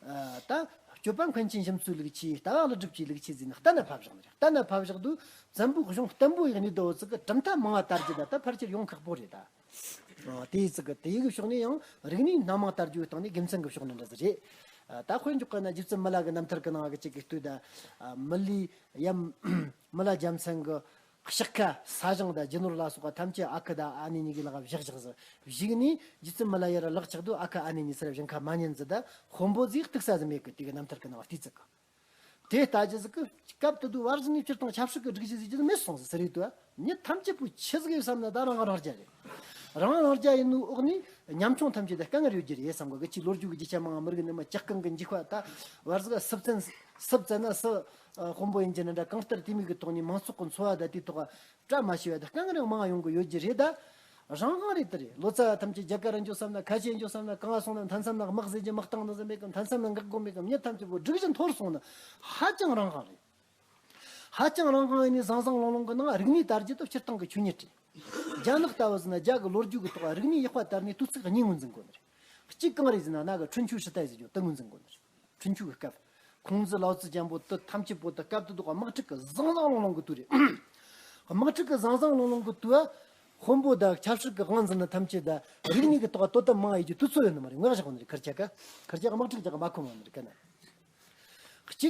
ཨ། ད་སྤྱོད་པ་མཁན་ཆེན་ཞི་འཚོའི་ལུགས་ཆེ། ལྟ་བ་ཀླུ་སྒྲུབ་ཀྱི་ལུགས་ཆེ་ཟེར་ནས་གཏན་ལ་ཕབ་བཞག་ནི་རེད། གཏན་ལ་ཕབ་བཞག་དུས་བཙན་པོའི་གཞུང་བརྟན་པོ་ཡག་ནི་དོ་ཚིག་གི་གྲུབ་མཐའ་མང་བ་དར་རྒྱུ་ད་ད་ཕལ་ཆེར་ཡོང་ཁག་པོ་རེད་ད། ཨ། དེའི་ཚིག་གི་དེའི་གི་ཕྱོགས་ནས་ཡང་རིག་གནས་སྣ་མང་དར་རྒྱུའི་སྟེང་ནས་དགེ་མཚན་གྱི་ཕྱོགས་ནས་འདྲ་ཟིག་རེད། ཨ། ད་དཔེ་འཇོག་ག་ན་རྗེ་བཙུན་མི་ལ་གི་རྣམ་ཐར་གི་ནང་གི་གཅིག་གི་ལྟོས་ད། ཨ། མི་ལའི་ཡབ། མི་ལ་རྒྱལ་མཚན་གི་ཕྱག་ཁ་ས་ཞིང་དང་རྒྱུ་ནོར་ལ་སོགས་པ་ཐམས་ཅད་ཨ་ཁུ་དང་ཨ་ནེ་གཉིས་ཀྱི་ལག་བཞག་བཞག་ཟིག། གཞུག་ནས་རྗེ་བཙུན་མི་ལ་ཡར་ལག་ཆགས་དུས་ཨ་ཁུ་ཨ་ནེ་གཉིས་སར་ཞིང་ཁ་མ་ཉན་ཟིག། ད་དཔོན་པོ་ཟིག་གཏུག་ས་ཟིག་མེད་གི། དེ་གི་རྣམ་ཐར་གི་ནང་བལྟས་ཚིག་གི། དེ་ལྟ་རྒྱུ་ཟིག་གི་སྐབས་དེ་དུས་བར་ཟིག་ནས་སྤྱིར་བཏང་ཆབ་སྲིད་ཀྱི་སྒྲིག་གཞི་ཟེར་རྒྱུ་མེད་སོང་ཟིག་ཟེར་རེད་དོ། མྱི་ཐམས་ཅད་པོ་ཆི་ཟིག་ཡོད་བསམ་ན་ད་རང་དབང་རང་རྒྱལ་རེད། རང་དབང་རང་རྒྱལ་ཡིན་ནོའི་འོག་ནས་ཉམ་ཆུང་ཐམས་ཅད་དེ་དཀའ་ངལ་ཡོད་རྒྱུ་རེད་བསམ་གོ་གི། ཅིག་ལོ་རྒྱུས་ཀྱི་རྒྱུ་ཆ་མང་། མི་རིགས་ནི་མི་ཇག་རྐང་གི་འཇིགས་པ། ད་བར་ཟིག་སུ་བཙན། སུ་བཙན་ན་སུ་དཔོན་པོ་ཡིན་རྒྱུ་ནི་འདྲ། གང་ལྟར་དེ་མོ་གི་ཐོག་ནས་མང་ཚོགས་ཀྱི་འཚོ་བ་ད་དེའི་ཐོག་བཀྲ་མ་ཤིས་པ་ད་དཀའ་ངལ་མང་ཡོང་གི་ཡོད་རྒྱུ་རེད་ད། རང་དབང་རེད་དེ་རེད། ལོ་ཙཱ་བ་ཐམས་ཅད་རྒྱ་གར་ར་འགྱོ་བསམ་ན། ཁ་ཆེ་འགྱོ་བསམ་ན། གང་ང་སོང་ན་མཐའ་མཚམས་ན་དམག་ཟེར་རྒྱུ་དམག་བཏང་ནི་ཟིག་མེད་གི། མཐའ་མཚམས་ན་འགག་སྒོ་མེད་གི། མྱི་ཐམས་ཅད་པོ་སྒྲིག་གཞི་འཐོར་སོང་ན་ཧ་ཅང་རང་དབང་རེད། ཧ་ཅང་རང་དབང་ཡིན་ནི་བཟང་བཟང་ལོང་ལོང་གི་ནང་རིག་གནས་དར་རྒྱུ་དེ་སྤྱིར་བཏང་གི་ཆོས་ཉིད་རེད། རྒྱ་ནག་ལྟ་བུ་ཟིན་ན་རྒྱ་གི་ལོ་རྒྱུས་ཀྱི་ཐོག་རིག་གནས་ཡག་པ་དར་ནས་དུས་ཚིགས་གཉིས་ངོས་འཛིན་དགོས་ནི་རེད། གཅིག་གང་རེད་ཟེར་ན་ན་གི་ཁྲུན་ཆུ་ཧྲི་ཏའི་ཟེར་རྒྱུ་དེ་ངོས་འཛིན་དགོས་ནི་རེད། ཁྲུན་ཆུ་གི་སྐབས། ཁུང་ཙི་ལའོ་ཙི་ཅན་པོ་དེ་ཐམས་ཅད་པོ་དེ་སྐབས་དེ་དུས་དམག་འཁྲུག་གི་ཟང་ཟང་ལོང་ལོང་གི་དུས་རེད། དམག་འཁྲུག་གི་ཟང་ཟང་ལོང་ལོང་གི་དུས། དཔོན་པོ་དང་ཆབ་སྲིད་ཀྱི་དབང་འཛིན་ནི་ཐམས་ཅད་དང་རིག་གནས་ཀྱི་ཐོག་དོ་དམ་མང་ཡིན་རྒྱུ་དུས་ཚོད་ཡོད་ནི་མ་རེད། ངག་བཞག་ནི་རེད། ཁར་ཆ་ག་ཁར་ཆ་ག་དམག་འཁྲུག་རྒྱག་གི་མ་ཁོམ་ནི་རེད་ག་ན།